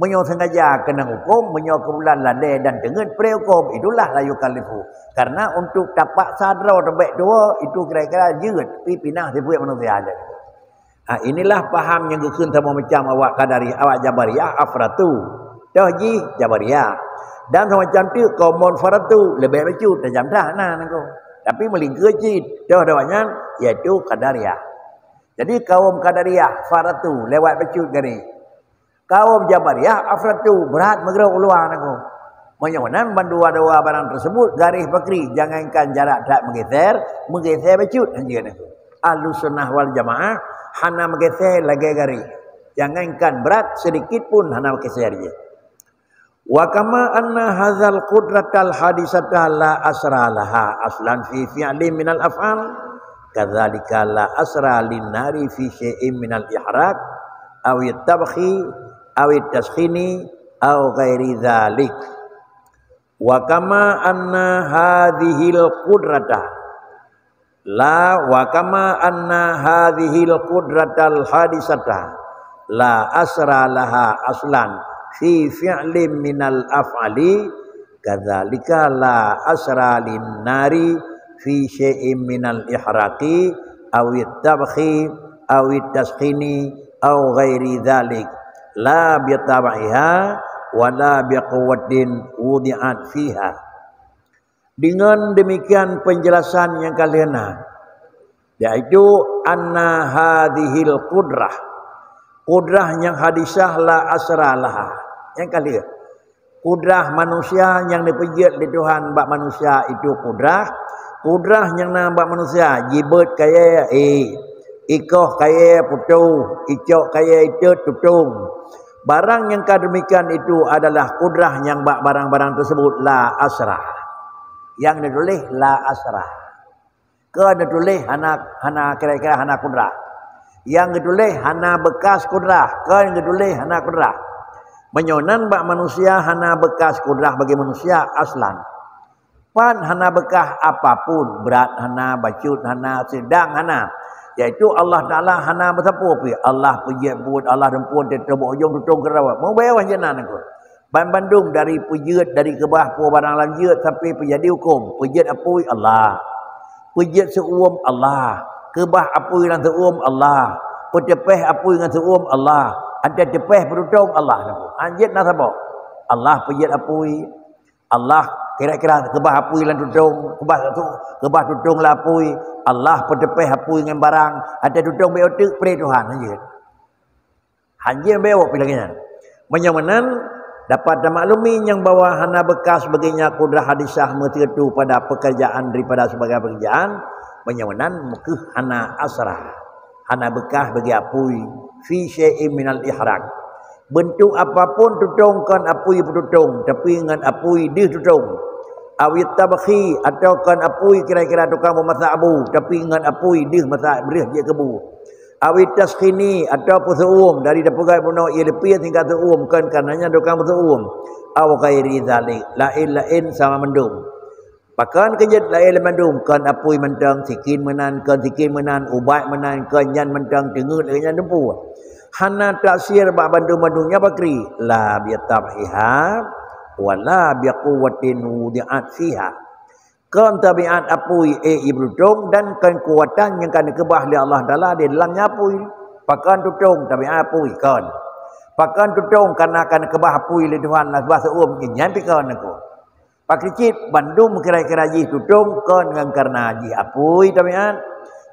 Meunyoe sengaja keunong huköm, meunyoe keubulan ladée dan teungeut pré huköm, itulah la yukallifu. Karena untuk tapaksa droe teubek tuwoe, itu kira-kira jeuet, pi pinah sifeuet manusia lé. Ha, inilah paham nyang geukheun saboh macam awak Qadariyah, awak Jabariyah, afratu. Toh jih Jabariyah. Dan saboh macam teuk kaum faratu, leubeh bacut, tajam that na nangku. Tapi meulingkeue cit, toh awak nyan, yaitu Qadariyah. Jadi kaum Qadariyah, faratu, lewat bacut garéh. Kaum Jabariyah, afratu, brat meugrôp u luwa nangku. Meunyoe meunan, bandua-dua barang teusebut garéh pakri, jangankan jarak that meugeser, meugeser bacut hanjeuet nangku. Ahlus Sunnah wal Jamaah hana meugeser lagée garéh. Jangankan brat, sedikit pun hana meugeser jih. Wa kama anna hadzal qudratal hadisata la asra laha aslan fi fi'lin minal af'al, kadzalika la asra lin nari fi syai'in minal ihraq, aw tabkhi, aw taskhini, aw ghairi dzalik. Wa kama anna hadzihil qudrata la, wa kama anna hadzihil qudratal hadisata la asra laha aslan fi fi'lin minal af'ali, kadzalika la asra lin nari fi syai'in minal ihraqi, aw tabkhi, aw taskhini, aw ghairi dzalik, la bi tab'iha wa la bi quwwatin wudi'at fiha. Deungon demikian penjelasan nyang ka lheueh na, yaitu anna hadzihil qudrah, qudrah nyang hadisah la asra laha, nyang ka lheueh. Qudrah manusia nyang neupeujeuet lé Tuhan bak manusia itu qudrah, qudrah nyang na bak manusia jibeuet kayée, eh, ikoh kayée putôh, icok kayée itot tutong. Barang nyang ka demikian itu adalah qudrah nyang bak barang-barang tersebut la asra. Nyang neutuléh la asra. Kon neutuléh hana, hana kira-kira hana qudrah. Nyang geutuléh hana bekas qudrah, kon geutuléh hana qudrah. Meunyoe nan bak manusia hana bekas qudrah bagi manusia aslan. Pan hana bekas apapun, brat hana, bacut hana, seudang hana. Yaitu Allah Taala hana meusapeue pih. Allah peujeuet buet, Allah dumpon teutoh bak ujong tutong keurawa. Meubeue wah jeuet nan nangku. Banbandum dari peujeuet, dari keubah peue barang lam jeuet sampai peujadi huköm. Peujeuet apui Allah. Peujeuet seuuem Allah. Keubah apui lam seuuem Allah. Peuteupeh apui ngon seuuem Allah. Watée teupeh peututong Allah. Hanjeuet na saboh. Allah peujeuet apui. Allah kira-kira keubah apui lam tutong, keubah tu, keubah tutong lam apui. Allah peuteupeh apui ngon barang. Watée tutong bék uteuk, pré Tuhan hanjeuet. Hanjeuet bék awak pi lagée nyan. Meunyoe meunan, dapat tamaklumi nyang bahwa hana bekas bagi nya qudrah hadisah meuteutu pada pekerjaan daripada sebagai pekerjaan, meunyoe meunan meukeue hana asra, hana bekas bagi apui, fi syai'in minal ihraq. Bentuk apapun tutong kon apui peututong, tapi ngon apui deuh tutong. Awit tabkhi, atau kon apui kira-kira tukang meumasak abu, tapi ngon apui deuh masak breuh jeuet keu bu. Awit taskhini, atau peuseuuem dari tapeugét bunoe ie leupie sehingga seuuem, kon karenanya tukang peuseuuem. Aw ghairi dzalik, laén-laén sama mandum. Pakon keujeuet laén mandum, kon apui mantong, sikin meunan, kon sikin meunan, ubat meunan, kon nyan mantong, teungeut lagée nyan teumpu. Hana taksir bak bandum-bandum nyan bakri, la bi tab'iha wa la bi quwwatin wudi'at fiha. Kon tabiat apui, eh, ié beututông, dan kon keukuatan nyang ka neukeubah lé Allah Taala di dalam nyan apui. Pakon tutông tabiat apui? Kon. Pakon tutông kareuna ka neukeubah apui lé Tuhan, neukeubah seuuem, nyan pih kon nyan. Pakri cit bandum kira-kira jih tutông kon ngon kareuna jih apui tabiat,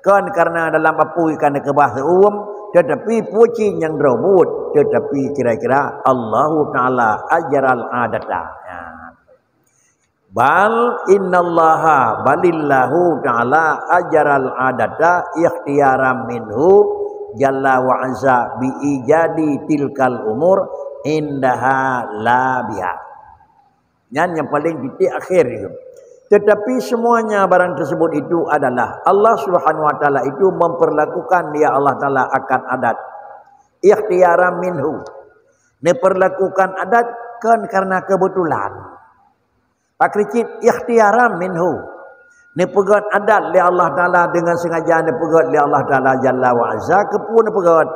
kon kareuna dalam apui ka neukeubah seuuem, teutapi peue cit nyang droe buet, teutapi kira-kira Allahu Taala ajaral adata. Nyan. Bal innallaha, balillahu ta'ala ajaral adata ikhtiyaran minhu jalla wa azza bi ijadi tilkal umur indaha la biha. Nyan nyang paling titik akhir itu. Tetapi semuanya barang tersebut itu adalah Allah Subhanahu wa Taala itu memperlakukan dia Allah Taala akan adat ikhtiyaran minhu. Neuperlakukan adat kon karena kebetulan. Pakri cit ikhtiyaran minhu. Neupeugét adat lé Allah Taala deungon sengaja neupeugét lé Allah Taala Jalla wa Azza keupeue neupeugét.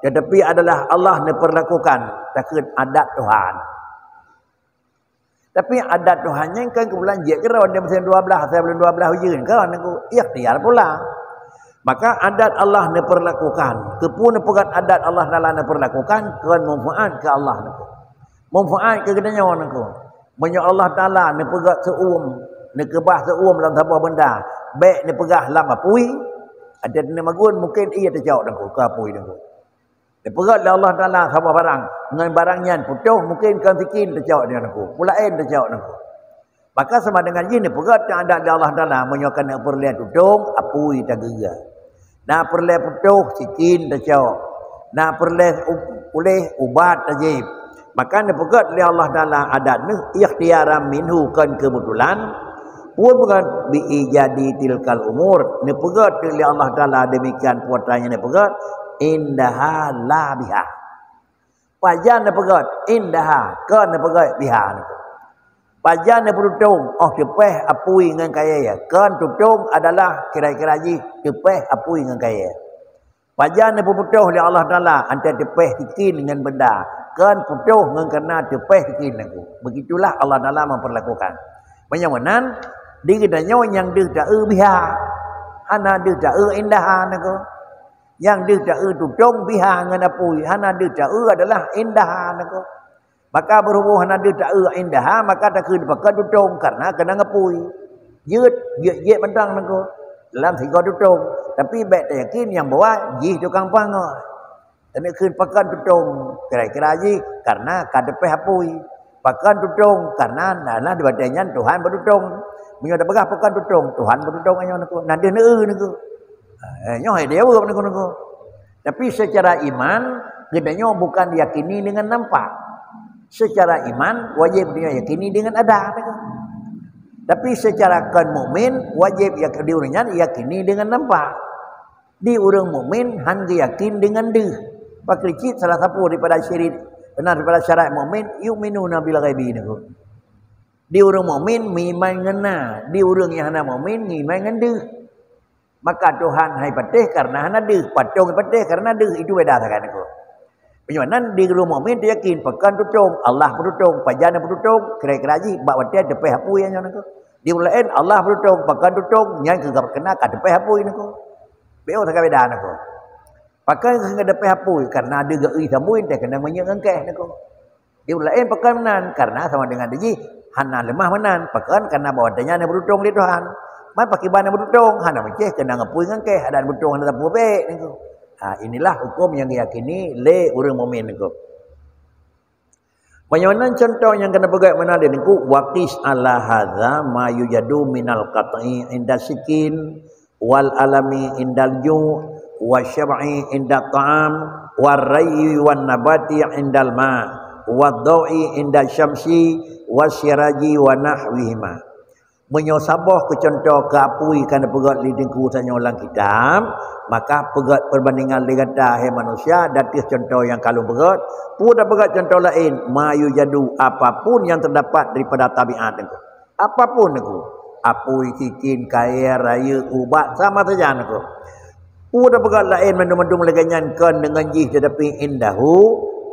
Tetapi adalah Allah neupeurlakukan takheun adat Tuhan. Tapi adat Tuhan nyan kan keubulan jeuet keudroe di musim dua belas, asai buleuen dua belas ujeuen kan, nunggu ikhtiar pula. Maka adat Allah neupeurlakukan. Keupeue neupeugét adat Allah Taala neupeurlakukan, kon manfaat keu Allah nunggu. Manfaat keu geutanyoe nunggu. Meunyoe Allah Taala neupeugét seuuem, neukeubah seuuem lam saboh benda, bék neupeugah lam apui, adak neumagun mungken ié teucok nunggu, keu apui nunggu. Neupeugét lé Allah Taala saboh barang, ngon barang nyan putôh mungken kon sikin teucok nyan nunggu, peue laén teucok nunggu. Maka sama dengan jih neupeugét adat lé Allah Taala, meunyoe ka na peureulée tutông, apui tageue. Na peureulée putôh, sikin teucok. Na peureulée u-, uléh, ubat tajieb. Maka neupeugét lé Allah Taala adat neuh ikhtiyaran minhu, kon keubetulan. Peue peugét? Bi ijadi tilkal umur. Neupeugét lé Allah Taala demikian peue nyang neupeugét, indaha la biha. Pajan neupeugét? Indaha, kon neupeugét biha nunggu. Pajan neupeututông? Oh teupéh apui ngon kayée. Kon tutông adalah kira-kira jih teupéh apui ngon kayée. Pajan neupeuputôh lé Allah Taala antara teupéh sikin ngon benda? Kon putôh ngon kareuna teupéh sikin nunggu. Begitulah Allah Taala memperlakukan. Meunyoe meunan, di geutanyoe nyang deuh taeu biha, hana deuh taeu indaha nunggu. Nyang deuh taeu tutông biha ngon apui, hana deuh taeu adalah indaha nunggu. Maka berhubung hana deuh taeu indaha, maka takheun pakon tutông kareuna keunong apui. Jeuet, jeuet-jeuet mantong nunggu dalam sigoe tutông. Tapi bék tayakin nyang bahwa jih tukang pangoe. Tanyoe kheun pakon tutông, kira-kira jih kareuna ka teupéh apui. Pakon tutông, kareuna na, na di batée nyan Tuhan beututông. Meunyoe tapeugah pakon tutông, Tuhan beututông nyoe nunggu. Na deuh neueu nunggu. Eh, nyoe hai dia jaweueb nunggu-nunggu. Tapi secara iman, geutanyoe bukan diyakini dengan nampak. Secara iman, wajéb geutanyoe yakini dengan ada nunggu. Tapi secara kon mukmin, wajéb yak-, di ureuëng nyan yakini dengan nampak. Di ureuëng mukmin han geuyakin dengan deuh. Pakri cit salah sapeue daripada syirik, beuna daripada syarat mukmin, yu'minuna bil ghaibi nunggu. Di ureuëng mukmin meuiman ngon na, di ureuëng nyang hana mukmin meuiman ngon deuh. Maka Tuhan hai patéh kareuna hana deuh, patong hai patéh kareuna deuh, itu beda sagai nunggu. Meunyoe nan di ureuëng mukmin teuyakin pakon tutông, Allah peututông, pajan peututông, kira-kira jih bak watée teupéh apui nyan nunggu. Di ureuëng laén Allah peututông, pakon tutông, nyan keu keuna ka teupéh apui nunggu. Beu sagai beda nunggu. Pakon keu teupéh apui, kareuna deuh geu-eu sambui teuh keunong minyeuk ngon keh nunggu. Di ureuëng laén pakon meunan, kareuna sama dengan di jih hana leumah meunan, pakon kareuna bak watée nyan na beututông lé Tuhan. Man pakiban na beututông, hana meucéh keunong apui ngon keh, adat beututông hana sapeue bék nunggu. Ha, inilah huköm nyang geuyakini lé ureuëng mukmin nunggu. Meunyoe nan cuntoh nyang keuneuk peugét meunan lé nunggu, wa qis ala hadza ma yujadu minal qat'i inda sikin, wal alami indal ju', wa syab'i inda ta'am, war rayyi wan nabati indal ma, wad dau'i inda syamsi, was siraji wa nahwihima. Meunyoe saboh keu cuntoh keu apui ka neupeugét lé Teungku tanyoe lam kitab, maka peugét peubandingan lé gata, hai manusia, di ateueh cuntoh nyang ka lôn peugét. Peue tapeugét cuntoh laén? Ma yujadu, apapun yang terdapat daripada tabiat nunggu. Apapun nunggu. Apui, sikin, kayée, rayeuk, ubat, sama saja nunggu. Peue tapeugah laén mandum-mandum lagée nyan kon deungon jih, teutapi indahu,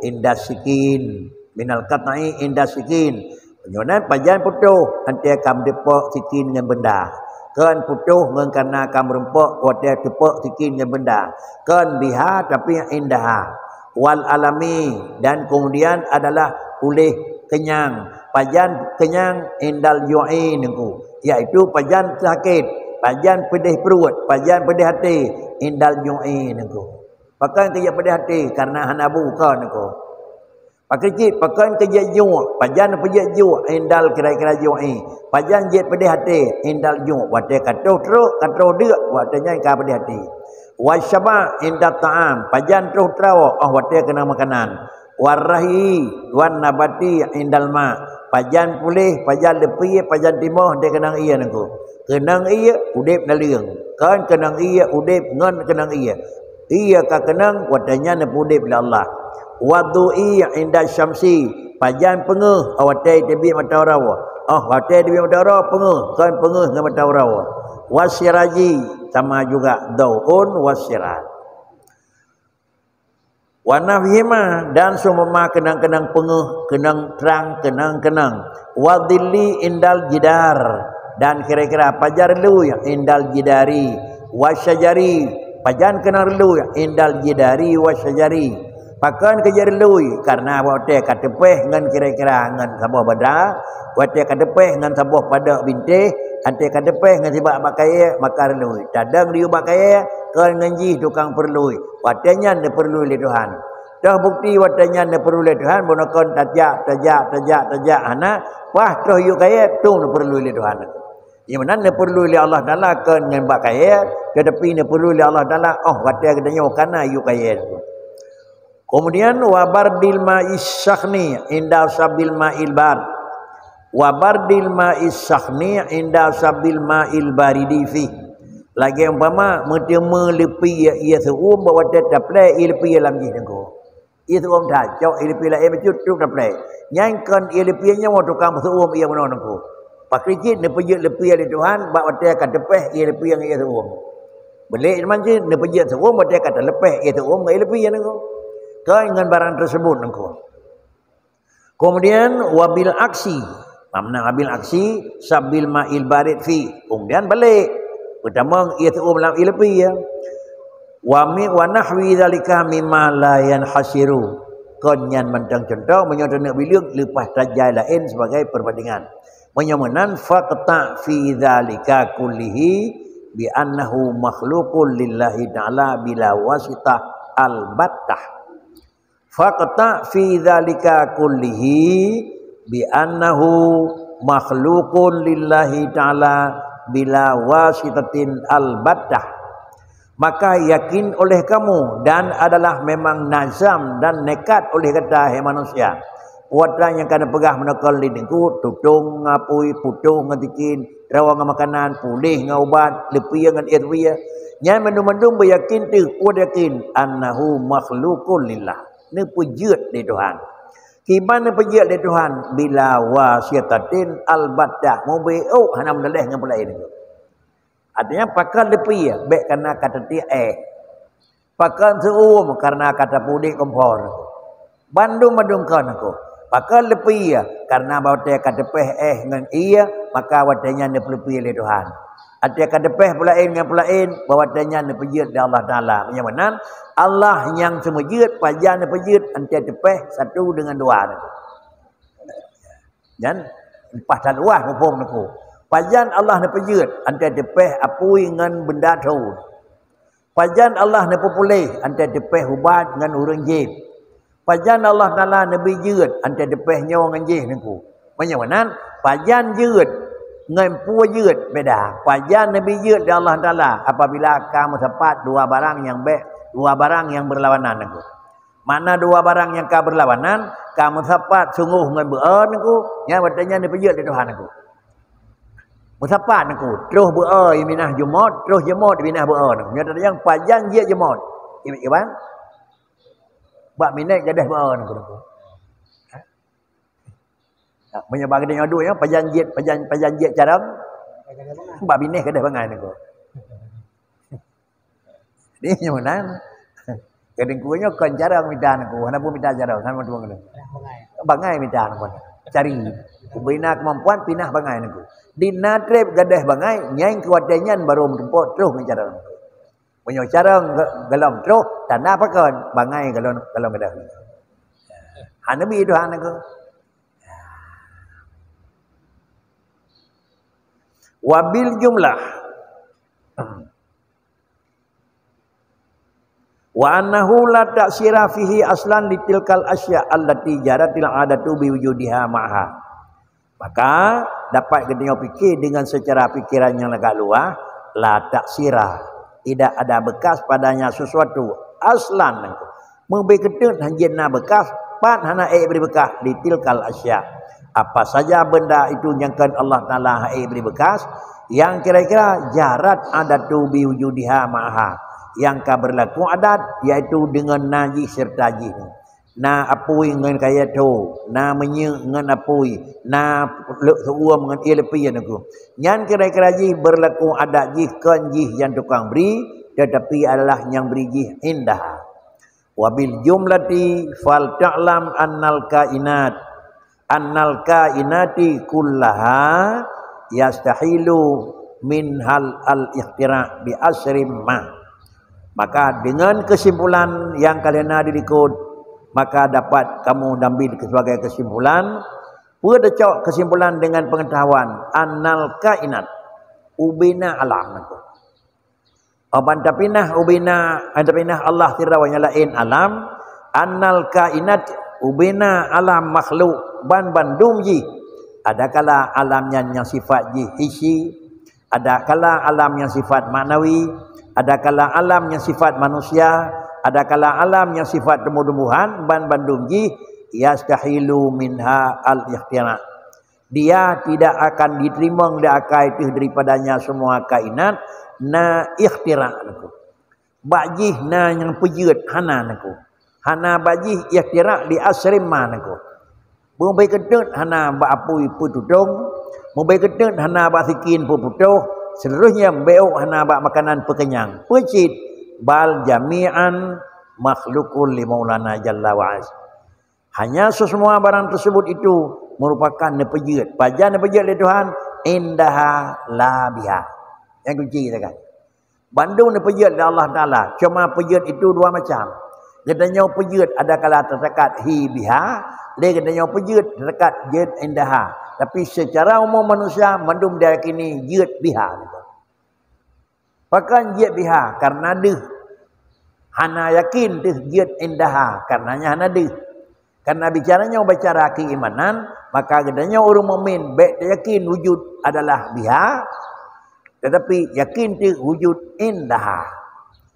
inda sikin. Minal qat'i inda sikin. Meunyoe nan pajan putôh, watée ka meuteupok sikin ngon beunda. Kon putôh ngon kana ka meurumpok watée teupok sikin ngon beunda. Kon biha, tapi indaha. Wal alami, dan kemudian adalah puléh kenyang. Pajan kenyang? Indal ju'i, Teungku, yaitu pajan sakét, pajan peudeh pruet, pajan peudeh até, indal ju'i, Teungku. Pakon keu jeuet peudeh até? Karena hana bu, kon, Teungku. Pakon cit, pakon keu jeuet juek, pajan peujeuet juek? Indal kira-kira ju'i. Pajan jeuet peudeh até? Indal ju'i. Watée ka troh treuk, ka troh deuk, watée nyan ka peudeh até. Wasyaba inda ta'am, pajan troh trawa, óh watée keunong makanan. Warrahi wan nabati indal ma, pajan puléh, pajan leupie, pajan timoh, watée keunong ie, Teungku. Keunong ie udeb naleueng, kon keunong ie udeb ngon keunong ie. Ie ka keunong, watée nyan neupeuudeb lé Allah. Wadu'i inda syamsi, pajan peungeuh, óh watée teubiet mata uroe. Óh watée teubiet mata uroe peungeuh, kon peungeuh ngon mata uroe. Wasiraji, sama juga dau'un wasiraj. Wa nahwihima, dan seumpama keunong-keunong peungeuh, keunong trang, keunong-keunong. Wa dhilli indal jidar, dan kira-kira pajan reului indal jidari. Wa syajari, pajan keunong reului indal jidari wa syajari. Pakon keu jeuet reului? Karena watée ka teupeh ngon kira-kira ngon saboh bada, watée ka teupeh ngon saboh padok bintéh, watée ka teupeh ngon sibak bak kayée, maka reului. Tadong diyue bak kayée, kon ngon jih tukang peureului. Watée nyan neupeurlui lé Tuhan. Toh bukeuti watée nyan neupeurlui lé Tuhan, bunoe kon tajak, tajak, tajak, tajak, hana, paih troh yue kayée, tung neupeurlui lé Tuhan. Nyang meunan neupeurlui lé Allah Taala kon ngon bak kayée, teutapi neupeurlui lé Allah Taala óh watée geutanyoe kana yue kayée. Kemudian, wa bardil ma'is sakhni inda sabbil ma'il bard. Wa bardil ma'is sakhni inda sabbil ma'il baridi fih. Lagée umpama meuteumé leupie ie seuuem bak watée taplée ie leupie lam jih, Teungku. Ie seuuem that, cok ie leupie laén bacut trok taplée. Nyan kon ie leupie nyoe tukang peuseuuem ie bunoe, Teungku. Pakri cit neupeujeuet leupie lé Tuhan bak watée ka teupeh ie leupie ngon ie seuuem. Beulek teuma cit neupeujeuet seuuem watée ka teuleupeh ie seuuem ngon ie leupie, Teungku. Kon ngon barang teuseubut, Teungku. Kemudian wabil aksi, makna wabil aksi, sabbil ma'il barid fi. Kemudian balek, peutamong ie seuuem lam ie leupie. Wa mi, wa nahwi dzalika mimma la yanhasiru. Kon nyan mantong cuntoh, meunyoe taneuk bileueng leupah tajai laén sebagai perbandingan. Meunyoe meunan, faqta fi dzalika kullihi bi annahu makhluqun lillahi ta'ala bila wasitah albattah. Faqta fi dzalika kullihi bi annahu makhluqun lillahi ta'ala bila wasitatin albattah. Maka yakin oleh kamu dan adalah memang nazam dan nekat oleh gata, hai manusia. Peue nyang ka neupeugah meunoe kon lé Teungku, tutong ngon apui, putôh ngon sikin, rawa ngon makanan, puléh ngon ubat, leupie ngon ie leupie. Nyan mandum-mandum beuyakin teuh, peue yakin, annahu makhluqun lillah. Neupeujeuet lé Tuhan. Kiban neupeujeuet lé Tuhan? Bila wasitatin albattah, mubeuôk hana meudaleh ngon peulaén. Artinya, pakon leupie, bék kana ka teutiek éh. Pakon seuuem, karena ka tapeuudeb kompor. Bandum-bandum kon, Teungku. Pakon leupie, karena bak watée ka teupeh éh ngon ie, maka watée nyan neupeuleupie lé Tuhan. Watée ka teupeh peulaén ngon peulaén, bak watée nyan neupeujeuet lé Allah Taala. Meunyoe meunan, Allah nyang seumeujeuet, pajan neupeujeuet, watée teupeh satu deungon dua, Teungku. Nyan leupah that luwah muphom, Teungku. Pajan Allah neupeujeuet? Watée teupeh apui ngon beunda thon. Pajan Allah neupeupuléh? Watée teupeh ubat ngon ureuëng jieb. Pajan Allah Taala neubi jeuet? Watée teupeh nyoe ngon jih, Teungku. Meunyoe meunan, pajan jeuet ngon peue jeuet beda. Pajan neubi jeuet lé Allah Taala? Apabila ka meusapat dua barang nyang bék, dua barang nyang beurlawanan, Teungku. Makna dua barang nyang ka beurlawanan, ka meusapat sunggoh ngon beuo, Teungku, nyan watée nyan neupeujeuet lé Tuhan, Teungku. Meusapat, Teungku, troh beuo iminah jeumot, troh jeumot iminah beuo, Teungku. Nyoe teurimong pajan jeuet jeumot. Iban, iban? Bak minét gadôh beuo, Teungku, Teungku. Ha? Ha, meunyoe bak geutanyoe duek nyoe, pajan jeuet, pajan, pajan jeuet carông, bak binéh gadôh bangai, Teungku. Jadi nyoe meunan. Kadang ku nyoe kon carông mita nangku, hana pun mita carông, hana pun. Bangai mita nangku. Cari. Ubena kemampuan pinah bangai nangku. Di na treb gadeh bangai, nyang kuatnya nyan baru meutumpok terus ngon carông. Meunyoe carông ge-, gelom terus, tanda pakon bangai gelom, gelom gadeh. Hana bi Tuhan nangku. Wabil jumlah. Wa annahu la ta'sira fihi aslan litilkal asya allati jaratil adatu biwujudiha ma'aha. Maka dapat geutanyoe pikir dengan secara pikiran yang agak luas, la ta'sira, tidak ada bekas padanya sesuatu aslan. Meubeukeuteuet hanjeuet na bekas, pat hana ék bri bekas, litilkal asya. Apa saja benda itu nyang kon Allah Taala hana ék bri bekas, yang kira-kira jarat adatu biwujudiha ma'aha, yang ka berlaku adat, yaitu dengan na jih serta jih. Na apui ngon kayèe tho, na minyeuk ngon apui, na leuek seuuem ngon ie leupie nangku. Nyan kira-kira jih berlaku adat jih kon jih nyang tukang bri, tetapi adalah nyang bri jih indaha. Wabil jumlati fal ta'lam annal kainat, annal kainati kullaha yastahilu minhal al-ikhtira' bi asrim ma. Maka dengan kesimpulan yang ka lheueh na dilikot, maka dapat kamu ambil sebagai kesimpulan, peue teucok kesimpulan dengan pengetahuan annal kainat, ubena alam nangku. Ban tapinah ubena, ban tapinah Allah sidroe nyang laén alam, annal kainat ubena alam makhluk ban bandum jih. Adakala alam nyan nyang sifat jih hissi, adakala alam nyang sifat maknawi, adakala alam nyang sifat manusia, adakala alam nyang sifat tumbuh-tumbuhan, ban bandum jih yastahilu minha al-ikhtira'. Dia tidak akan diterima lé akai teuh daripadanya semua kainat na ikhtira' nangku. Bak jih na nyang peujeuet hana nangku. Hana bak jih ikhtira' li asrim ma nangku. Meubeukeuteuet hana bak apui peututong, meubeukeuteuet hana bak sikin peuputôh, seterusnya beuôk hana bak makanan peukenyang. Peue cit? Bal jami'an makhlukun li Maulana Jalla wa Azza. Hanya sesemua barang tersebut itu merupakan neupeujeuet. Pajan neupeujeuet lé Tuhan? Indaha la biha. Nyang kunci sagai. Bandum neupeujeuet lé Allah Taala. Cuma peujeuet itu dua macam. Geutanyoe peujeuet adakala teusekat hi biha, lé geutanyoe peujeuet teusekat jeuet indaha. Tapi secara umum manusia mandum diyakini jeuet biha. Pakon jeuet biha? Karena deuh. Hana yakin deuh jeuet indaha, karenanya hana deuh. Karena bicara nyoe bicara keimanan, maka geutanyoe ureuëng mukmin bék tayakin wujud adalah biha, tetapi yakin teuh wujud indaha.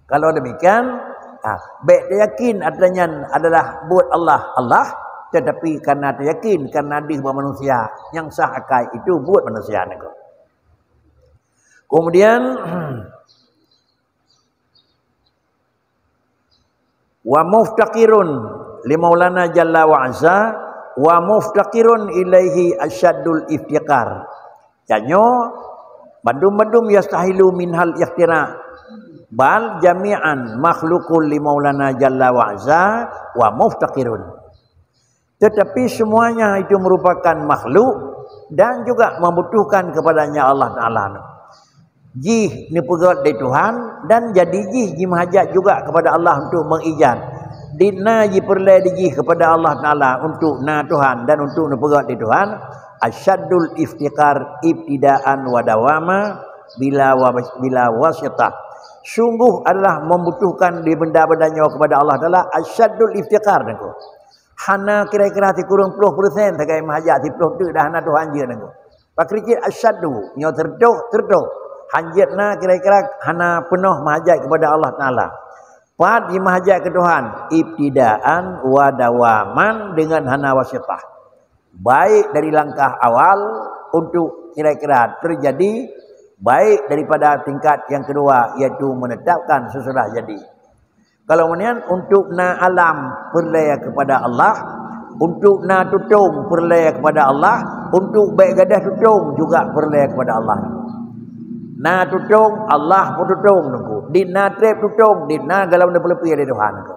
Kalau demikian, ha, bék tayakin atra nyan adalah buet Allah, Allah, tetapi karena tayakin, karena deuh bak manusia, nyang sah akai itu buet manusia nangku. Kemudian, wa muftaqirun li Maulana Jalla wa Azza, wa muftaqirun ilaihi asyaddul iftiqar. Janyoe bandum-bandum yastahilu minhal ikhtira', bal jami'an makhlukun li Maulana Jalla wa Azza wa muftaqirun. Tetapi semuanya itu merupakan makhluk dan juga membutuhkan kepadanya Allah Taala. Jih neupeugét lé Tuhan dan jadi jih jimeuhajat juga kepada Allah untuk mengijat. Di na jipeureulée di jih kepada Allah Taala untuk na Tuhan dan untuk neupeugét lé Tuhan, asyaddul iftiqar ibtidaan wa dawama bila wa-, bila wasitah. Sungguh adalah membutuhkan di benda-benda nyoe kepada Allah Taala asyaddul iftiqar nangku. Hana kira-kira sikureueng ploh persen sagai meuhajat, siploh teuk dah hana Tuhan jeuet nangku. Pakri cit asyaddu, nyoe teureutôh, teureutôh. Hanjeuet na kira-kira hana peunoh meuhajat kepada Allah Taala. Pat jimeuhajat keu Tuhan, ibtidaan wa dawaman, dengan hana wasitah. Baik dari langkah awal untuk kira-kira terjadi, baik daripada tingkat yang kedua, iaitu menetapkan sesudah jadi. Kalau meunan, untuk na alam peureulée kepada Allah, untuk na tutong peureulée kepada Allah, untuk bék gadôh tutong juga peureulée kepada Allah. Na tutong, Allah peututong nangku. Di na treb tutong, di na galom neupeuleupie lé Tuhan niko.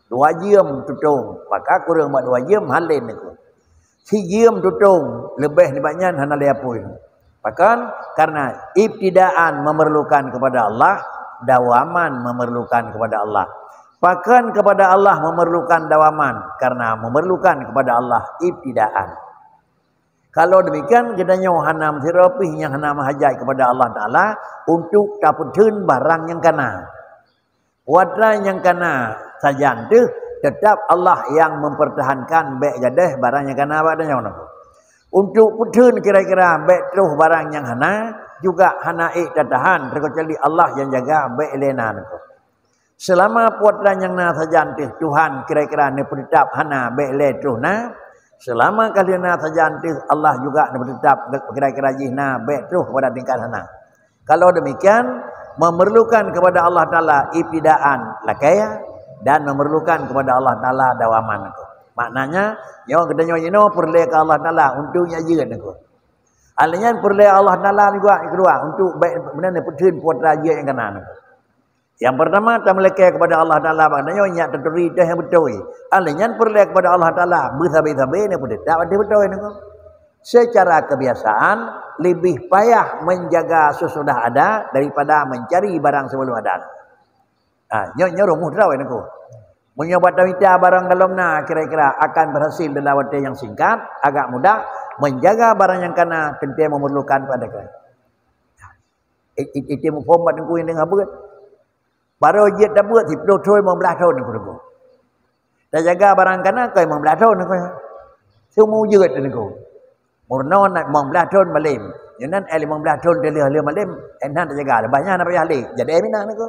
Dua jeuem tutong, maka kureueng bak dua jeuem halen niko. Sijeuem tutong, leubeh nibak nyan hana lé apui. Pakon? Karena ibtidaan memerlukan kepada Allah, dawaman memerlukan kepada Allah. Pakon kepada Allah memerlukan dawaman? Karena memerlukan kepada Allah ibtidaan. Kalau demikian, geutanyoe hana meusidroe pih nyang hana meuhajat kepada Allah Taala untuk tapeutheun barang nyang kana. Watèe nyang kana sajan teuh, tetap Allah nyang mempertahankan bèk gadôh barang nyang kana bak tanyoe niko. Untuk peutheun kira-kira bèk troh barang nyang hana, juga hana ék tatahan, terkecuali Allah nyang jaga bèk lé na niko. Selama watèe nyang na sajan teuh Tuhan kira-kira neupeutetap hana bèk lé troh na, selama ka lheueh na sajan teuh Allah juga neupeutetap kira-kira jih na bèk troh pada tingkat hana. Kalau demikian, memerlukan kepada Allah Taala ibtidaan lakèe dan memerlukan kepada Allah Taala dawaman niko. Maknanya, nyoe geutanyoe jinoe peureulèe keu Allah Taala untuk nyak jeuet niko. Alèh nyan peureulèe Allah Taala juga keudua untuk bèk meunan peutheun putra jeuet nyang kana niko. Yang pertama, tameulakèe kepada Allah Taala bak tanyoe nyak taturi teuh nyang beutôi. Alèh nyan peureulèe kepada Allah Taala beusabe-sabe neupeutetap ateueh beutôi niko. Secara kebiasaan, lebih payah menjaga sesudah ada daripada mencari barang sebelum ada. Ha, nyoe, nyoe rumoh droe niko. Meunyoe bak tamita barang galom na kira-kira akan berhasil dalam watèe nyang singkat, agak mudah, menjaga barang nyang kana teuntèe memerlukan pada kira. It-, it-, itu muphom bak teungku nyang deungö beuet. Barô jeuet tabeuet siplôh thôn, limong blah thôn niko. Tajaga barang kana keu limong blah thôn niko. Seumeu jeuet niko. Meurunoe na limong blah thôn malem. Nyoe nan, eh, limong blah thôn teuh lheueh malem, eh, nan tajaga. Leubeh nyan na payah lé. Jadi, eh, mina niko.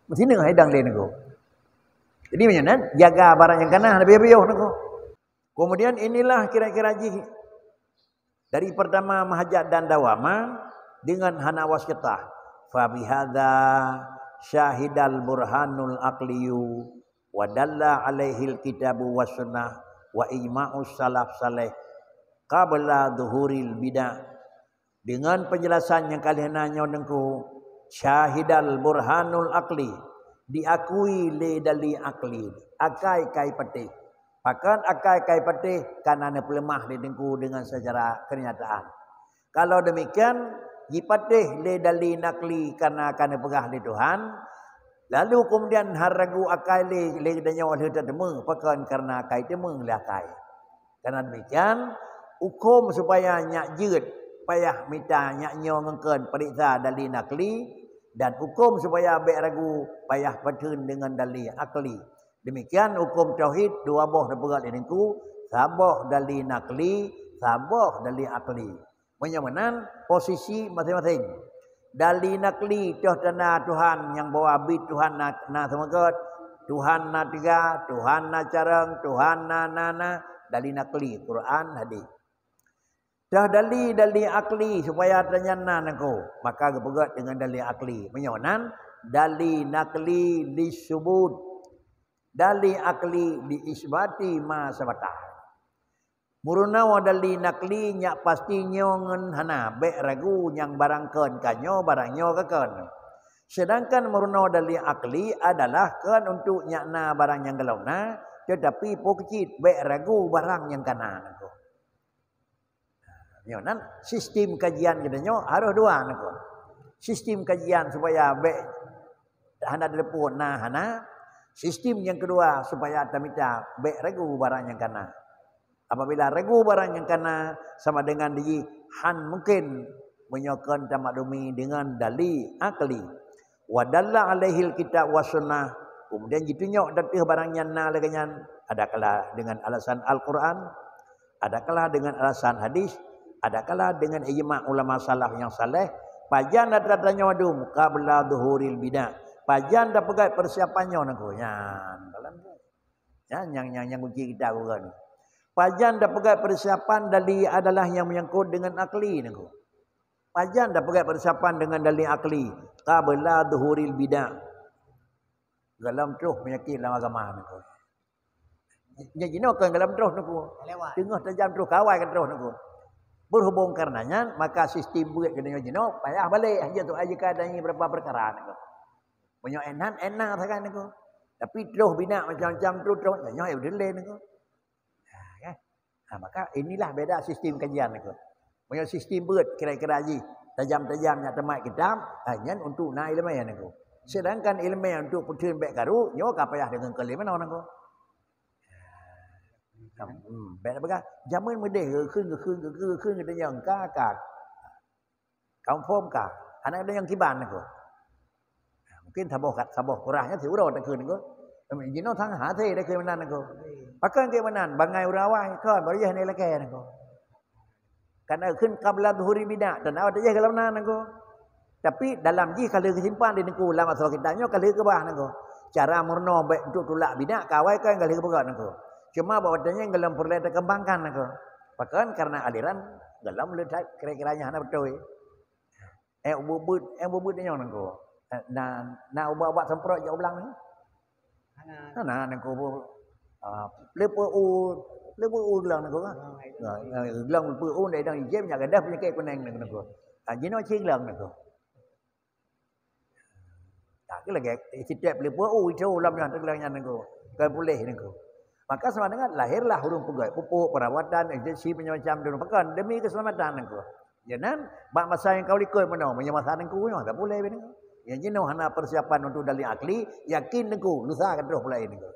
Meusineung hai dang lé niko. Jadi, meunyoe nan, jaga barang nyang kana, hana piôh-piôh niko. Kemudian inilah kira-kira jih dari pertama meuhajat dan dawaman dengan hana wasitah. Fa bihadza syahidal burhanul aqliyu wa dalla alaihil kitabu was sunnah wa ijma'us salaf saleh qabla zuhuril bid'ah. Dengan penjelasan nyang ka lheueh na nyoe teungku, syahidal burhanul aqli, diakui lé dali akli, akai kai patéh. Pakon akai kai patéh? Kana neupeuleumah lé teungku dengan secara kenyataan. Kalau demikian, jipatéh lé dali nakli kana ka neupeugah lé Tuhan, lalu kemudian hana ragu akai lé, lé geutanyoe lheueh tateumé, pakon? Karena akai teumé lé akai. Karena demikian, huköm supaya nyak jeuet payah mita nyak nyoe ngon kheun peuriksa dali nakli, dan huköm supaya bèk ragu payah patheun deungon dali akli. Demikian huköm tauhid dua boh teupeugah lé teungku, saboh dali nakli, saboh dali akli. Meunyoe meunan, posisi maséng-maséng. Dali nakli toh tanda Tuhan nyang bahwa bit Tuhan na, na seumeugöt, Tuhan na teuga, Tuhan na carông, Tuhan na, na, na, dali nakli, Quran, hadis. Toh dali, dali akli supaya tanyan na nangko, maka geupeugöt deungon dali akli. Meunyoe nan, dali nakli lisubut, dali akli liisbati ma sabata. Meurunoe dali nakli nyak pasti nyoe ngon hana, bèk ragu nyang barang kheun ka nyoe, barang nyoe ka kheun. Sedangkan meurunoe dali akli adalah kheun untuk nyak na barang nyang gohlom na, teutapi po keucit bèk ragu barang nyang ka na nangko. Nyoe nan sistem kajian geutanyoe harôh dua nangko. Sistem kajian supaya bèk hana teuleupon na hana. Sistem nyang keudua supaya tamita bèk ragu barang nyang ka na. Apabila ragu barang nyang ka na, sama dengan dijih han mungken meunyoe kon tamaklumi deungon dali akli. Wa dalla alaihil kitab was sunnah, kemudian jitunyok ateueh barang nyan na lagèe nyan, adakala deungon alasan Al-Quran, adakala deungon alasan hadis, adakala deungon ijma ulama salaf nyang saleh, pajan atra tanyoe dum qabla zuhuril bid'ah, pajan tapeugöt persiapan nyoe nangko nyan. Nyan nyang, nyang, nyang kunci kitab bukan. Pajan tapeugöt persiapan dali adalah nyang menyangkut deungon akli nangko. Pajan tapeugöt persiapan deungon dali akli qabla zuhuril bid'ah. Gohlom troh peunyakét lam agama nangko. Nyan jinoe kon gohlom troh nangko. Lewat. Teungoh tajam troh, kawai ka troh nangko. Berhubung karena nyan, maka sistem buet geutanyoe jinoe payah balek, hana tu aja ka adanya beberapa perkara nangko. Meunyoe enhan, enhan sagai niko. Tapi troh bina macam-macam tu troh, nyoe ya beudeh lé niko. Ha, kan? Ha, maka inilah beda sistem kajian niko. Meunyoe sistem beuet kira-kira jih tajam-tajam nyak teuma kitab, ha, nyan untuk na ileumèe niko. Sedangkan ileumèe untuk peutheun bèk karu, nyoe ka payah deungon keu lé meunoe niko. Hmm, bèk peugah, jameun meudeh, geukheun, geukheun, geukheun, geukheun, geutanyong, ka, ka. Confirm ka. Aneuk geutanyoe nyang kiban niko. Mungkin saboh kat, saboh kurah nyan siuroe takheun niko. Jinoe sang hase takheun meunan niko. Pakon keu meunan, bangai ureueng awai, kon, baru yeh ni lakèe niko. Kana kheun qabla zuhuri bina, dan awai tajih golom na niko. Tapi dalam jih ka lheueh geusimpan di niko, lam asoe kitab nyoe ka lheueh geubah niko. Cara meurunoe bèk untuk tulak bina, ka awai kan ka lheueh geupeugah niko. Cuma bak watèe nyan golom peureulèe takeumbangkan niko. Pakon karena aliran golom le that kira-kira nyan hana beutôi. Eh, ubeuet-beuet, eh, ubeuet-beuet nyoe niko. Na, na ubat-ubat semprot jak ublang ni? Hana. Hana niko bu. Ah, leupeu u, leupeu u gelang niko kan? Ah, itu. Nah, nah, gelang leupeu u ndai dang ijem nyak gadah peunyakét kuneng niko. Ah, jinoe cit gelang niko. Tak lagèe setiap leupeu u itu lam nyan teugelang nyan niko. Kan puléh niko. Maka sama dengan lahirlah ureueng peugöt pupuk, perawatan, injeksi, macam-macam tu. Pakon? Demi keselamatan niko. Ya nan, bak masa nyang ka likot meunoe, meunyoe masa teungku nyoe, tak boleh bini. Nyang jinoe hana persiapan untuk dalil akli, yakin teungku, lusa ka troh pulai teungku.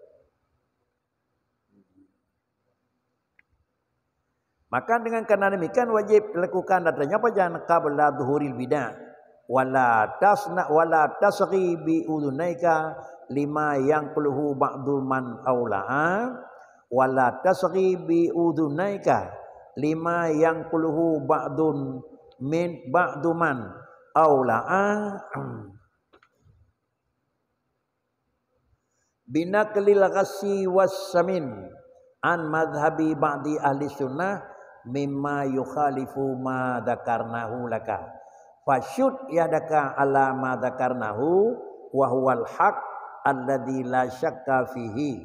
Maka dengan karena demikian wajib dilakukan dan ternyata jangan qabla zuhuril bid'ah. Wala tasna wala tasghi bi udhunaika lima yanquluhu ba'du man aula'a, wala tasghi bi udhunaika lima yanquluhu ba'dun min ba'du man aula'a. Binaqlil ghassi was samin an madhhabi ba'di ahli sunnah mimma yukhalifu ma dzakarnahu laka. Fasyud yadaka ala ma dzakarnahu wa huwal haq alladzi la syakka fihi.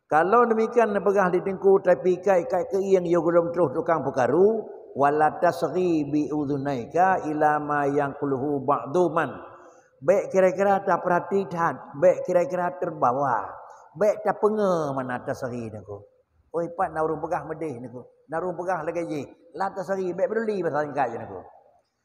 Kalau demikian neupeugah di teungku, tapi kai-kai keuieng yo gulom troh tukang peukaru, wala tasghi bi udhunaika ila ma yanquluhu ba'du man. Bèk kira-kira tapeurati that, bèk kira-kira teubawa, bèk tapeungeut mana tasghi niko. Oi, pat na ureueng peugah meudeh niko, na ureueng peugah lagèe jih, la tasghi, bèk peuduli bahasa singkat jih niko.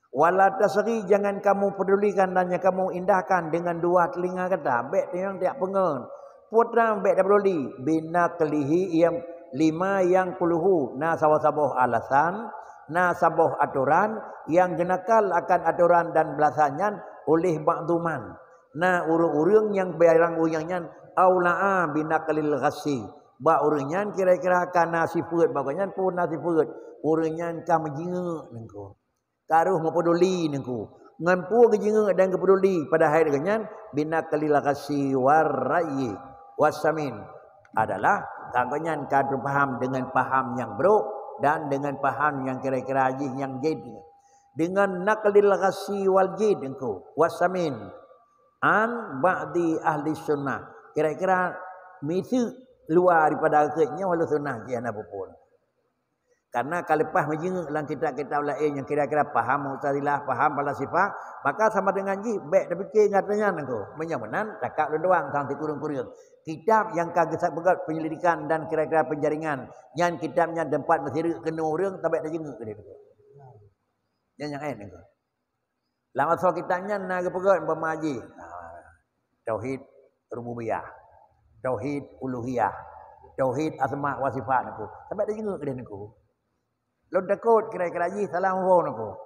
Wala tasghi, jangan kamu pedulikan dan jangan kamu indahkan dengan dua telinga gata, bèk teungoh tajak peungeut. Putra bèk tapeuduli, binaqlihi yang lima yanquluhu, na saboh-saboh alasan, na saboh atoran nyang geunakal akan atoran dan balasan nyan oleh ba'du man. Na ureueng-ureueng nyang barang ureueng nyan aula'a binaqlil ghassi. Bak ureueng nyan kira-kira ka na sifeuet, bak nyan pun na sifeuet. Ureueng nyan ka meujingeuk niko. Ka roh meupeuduli niko. Ngon peue geujingeuk dan geupeuduli, padahai geuh nyan binaqlil ghassi war ra'yi was samin adalah geuh nyan ka teupaham dengan paham nyang brok dan dengan paham nyang kira-kira jih nyang jid. Dengan naqlil ghassi wal jid engko, was samin an ba'di ahli sunnah. Kira-kira miseuk luwa daripada geuh nyoe ahli sunnah jih hana peuphon. Karena ka leupah meujingeuk lam kitab-kitab laén nyang kira-kira paham Mu'tazilah, paham falasifah, maka sama dengan jih bèk tapike ngon ata nyan nangko. Meunyoe meunan, takak lôn tuan sang sikureueng-kureueng. Kitab nyang ka geusa-, beugöt penyelidikan dan kira-kira penjaringan, nyan kitab nyan teumpat meusireuk keunoe ureueng, tabèk tajingeuk keudeh nangko. Nyan nyang laén nangko. Lam asoe kitab nyan na geupeugöt umpama jih, ah, tauhid rububiyah, tauhid uluhiyah, tauhid asma wa sifat nangko. Sampai tajingeuk keudeh nangko. Lôn takot kira-kira jih salah muphom nangko.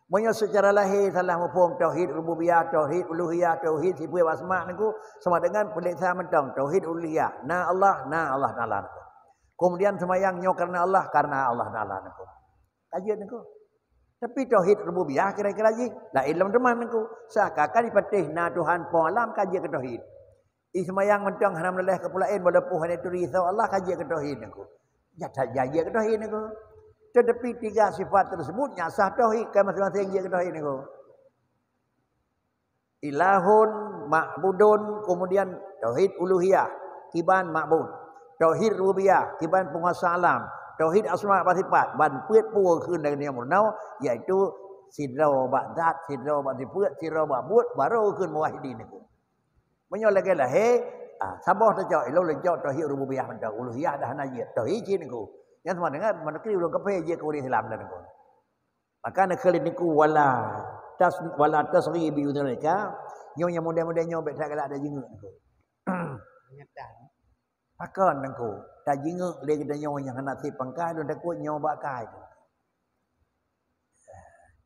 Meunyoe seucara lahé salah muphom tauhid rububiyah, tauhid uluhiyah, tauhid sifat wa asma nangko, sama dengan peuleksa mantong tauhid uluhiyah. Na Allah, na Allah Taala nangko. Kemudian seumayang nyoe karena Allah, karena Allah Taala nangko. Ka jeuet nangko. Tapi tauhid rububiyah kira-kira jih laén lom teuma nangko. Seakan-akan dipatéh na Tuhan po alam ka jeuet keu tauhid. Ih seumayang mantong hana meuleleh keu peulaén walaupun hana turi soe Allah ka jeuet keu tauhid nangko. Nyata jeuet keu tauhid nangko. Tetapi tiga sifat tersebut nyak sah tauhid, ka maséng-maséng jeuet keu tauhid nangko. Ilahun, ma'budun, kemudian tauhid uluhiyah, kiban ma'bud. Tauhid rububiyah, kiban penguasa alam. Tauhid asma wa sifat, ban peuet peue kheun dari nyang meurunoe, yaitu sidroe bak zat, sidroe bak sifat, sidroe bak buet, baru kheun muwahhidin nangko. Meunyoe lagée lahé, ah, saboh teucok, ilôn leucok tauhid rububiyah mantong, uluhiyah dah hana jeuet, tauhid cit Teungku. Nyang sama dengan manusia ulôn kaphé jeuet keu ureuëng Islam dah Teungku. Maka neukheun lé Teungku wala tas-, wala tasghi bi udznika, nyoe nyang muda-muda nyoe bék that galak tajingeuk Teungku. Pakon Teungku? Tajingeuk lé geutanyoe nyang hana sép pangkai, lôn takot nyoe bak akai.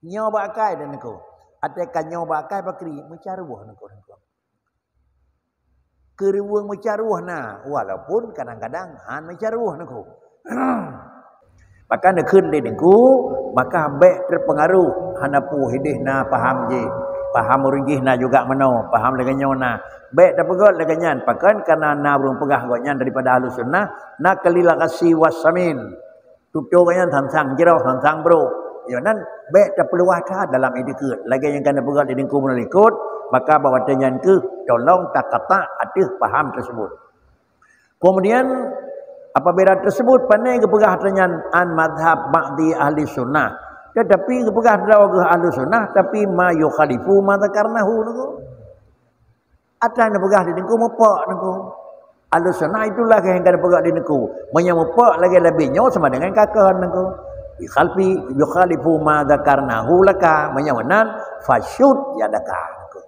Nyoe bak akai dah Teungku. Até ka nyoe bak akai pakri, meucaroh Teungku, Teungku. Keureuweueng meucaroh na, walaupun kadang-kadang han meucaroh Teungku. Maka neukheun lé Teungku, maka bék teupeungaroh hana peue idéh na paham jih, paham ureuëng jih na juga meunoe, paham lagée nyoe na. Bék tapeugét lagée nyan, pakon? Karena na ureuëng peugah gobnyan daripada Ahlussunnah, na kalil ghasyi was samin. Tutoe gobnyan sang-sang jroh, sang-sang brok. Yoh nan bék tapeuluwah that dalam itikeuet. Lagée nyang ka neupeugét di Teungku meunan likot, maka bak watée nyan kheueh tolong takatak ateueh paham tersebut. Kemudian, apabila tersebut pandai geupeugah tanyan an madhab ba'di ahli sunnah, tetapi geupeugah droe geuh ahli sunnah, tapi ma yukhalifu ma dzakarnahu Teungku. Ata neupeugah di Teungku mupok Teungku. Ahli sunnah itulah nyang ka neupeugah di Teungku. Meunyoe mupok lagée leubeh nyoe sama dengan kakon Teungku. Yukhalifi, yukhalifu ma dzakarnahu laka. Meunyoe meunan, fasyud yadaka Teungku.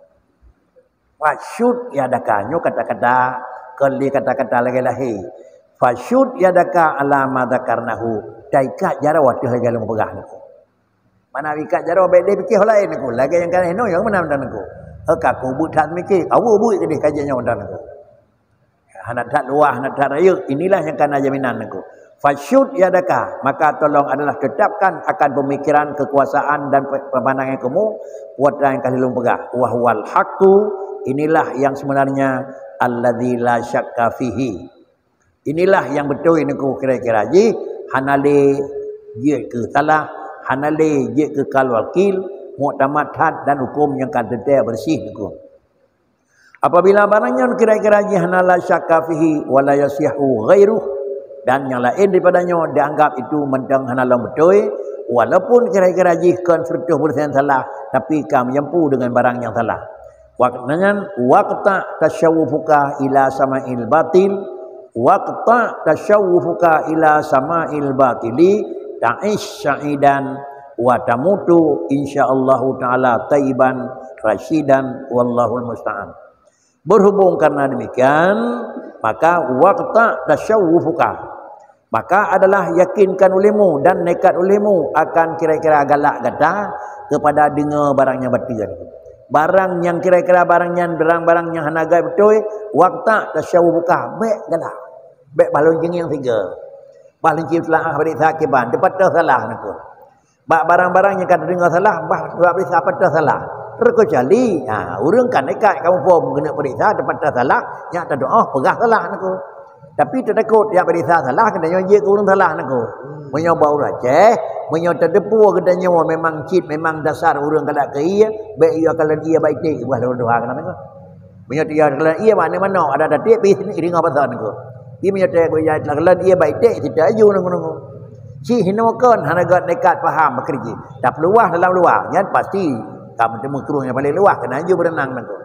Fasyud yadaka, nyoe kata-kata, kon lé kata-kata lagée lahé. Fasyud yadaka ala ma dzakarnahu, taikat jaroe ateueh lagée lôn peugah Teungku. Mana ikat jaroe bék deh piké laén Teungku, lagée nyang kana hinoe nyang meunan Teungku. Heuka ku buet that miké, awoe buet keudeh kaji nyoe Teungku. Hana that luwah, hana that rayeuk, inilah nyang kana jaminan Teungku. Fasyud yadaka, maka tolong adalah tetapkan akan pemikiran, kekuasaan dan pe-, pemandangan kamu, kuasa yang kasih lôn peugah. Wa huwal haqqu, inilah yang sebenarnya, alladzi la syakka fihi. Inilah yang beutôi Teungku kira-kira jih, hana lé jeuet keu salah, hana lé jeuet keu kal wakil, muktamad that dan huköm nyang ka teuntée beureuséh Teungku. Apabila barang nyan kira-kira jih hana la syakka fihi wa la yasihu ghairuh, dan nyang laén daripada nyoe dianggap itu mantong hana lom beutôi, walaupun kira-kira jih kon seratus persen salah, tapi ka meujampu dengan barang nyang salah. Wak-, nyan, waqta tasyawufuka ila sama'il batil, waqta tasyawufuka ila sama'il batili, ta'ish sya'idan wa tamutu insyaallahu ta'ala taiban rasyidan, wallahul musta'an. Berhubung karena demikian, maka waqta tasyawufuka, maka adalah yakinkan ulému dan nekat ulému akan kira-kira galak gata kepada deungoe barang nyang batil. Barang nyang kira-kira barang nyan, barang-barang nyang hana gét beutôi, waqta tasyawufuka, bék galak. Bék bah lôn jingieng siga. Bah lôn cium seulaah bari sakiban, teupatéh salah Teungku. Bak barang-barang nyang ka teudeungoe salah, bah, bah peuriksa patéh salah. Terkecuali, ha, ureuëng ka nekat kamoe phon geuneuk peuriksa, teupatéh salah, nyak tadoa peugah salah Teungku. Tapi teutakot jak peuriksa salah, geutanyoe jeuet keu ureuëng salah Teungku. Meunyoe bak ureuëng Aceh, meunyoe tateupeue geutanyoe memang cit, memang dasar ureuëng galak keu ié, bék ié kalon ié bak iték, bah lôn tuha keunan Teungku. Meunyoe teuga teukalon ié bak aneuk manok, adak tatik pih ringoh pasan Teungku. Tapi meunyoe teuga teukalon ié bak iték, sita aju Teungku-Teungku. Cit hinoe kon hana gét nekat paham bak keureuji. Tapeuluwah dalam luwah, nyan pasti ka meuteumé krueng nyang paleng luwah, keunan aju beureunang Teungku.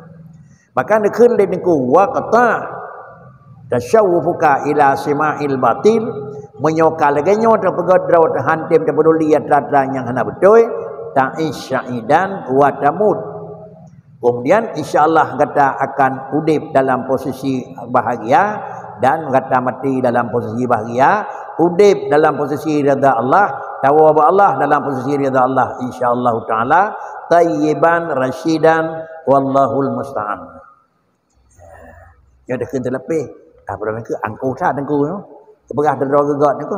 Bahkan dikheun lé Teungku, waqta tasyawufuka ila sima'il batil, meunyoe ka lagée nyoe tapeugét droe teuhan tem tapeuduli atra-atra nyang hana beutôi, ta'ish sya'idan wa tamut. Kemudian, insya Allah gata akan udeb dalam posisi bahagia dan gata mati dalam posisi bahagia, udeb dalam posisi ridha Allah, tawoe bak Allah dalam posisi ridha Allah, insya Allah taala, tayyiban rasyidan, wallahul musta'an. Nyoe dah kheun teulapeh, ah, padahai keu angku that Teungku nyoe. Peugah droe geugot Teungku.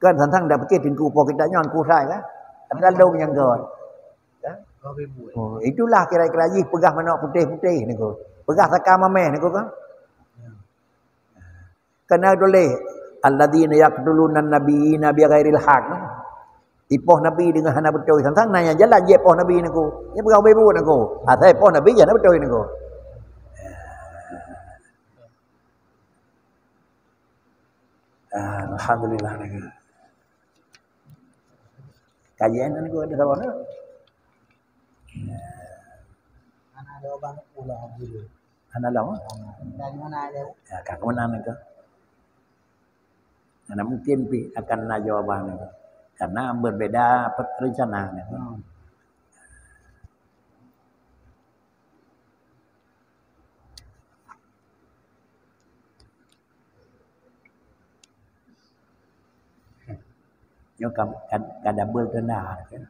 Kan sang-sang dak pikir Teungku po kita nyoe angku that kan. Ada lom nyang got. Ya? Oh, itulah kira-kira jih peugah manok putéh-putéh Teungku. Peugah saka mamèh Teungku kan. Kana tuléh, "Alladzina yaqtuluna nabiyina bighairil haq." Ipoh Nabi deungon hana beutôi. Sang-sang na nyang jalan jeuet poh Nabi Teungku. Nyan peugah ubé buet Teungku. Asai poh Nabi hana beutôi Teungku. Ah, alhamdulillah Teungku. Kajian Teungku ada saboh tu. Jawaban ulang dulu. Hana lom. Dan mana ada? Ya, ka kemenangan itu. Karena mungkin pih akan na jawaban itu. Karena berbeda pe-, rencana itu. Hmm. Nyoe ka, ka, ka double teuh na, kan?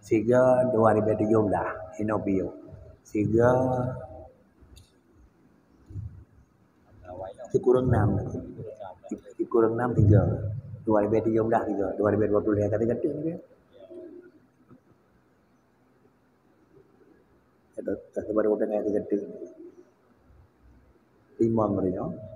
Sigoe dua ribu tujuh belas, inoe piôh. Sigoe sikureueng nam. Sikureueng nam tiga. Dua ribu tujuh belas tiga. Dua ribu dua puluh lhèe ka tiga teuk. Ka, ka, ka baru tengah tiga teuk. Lima meureunoe.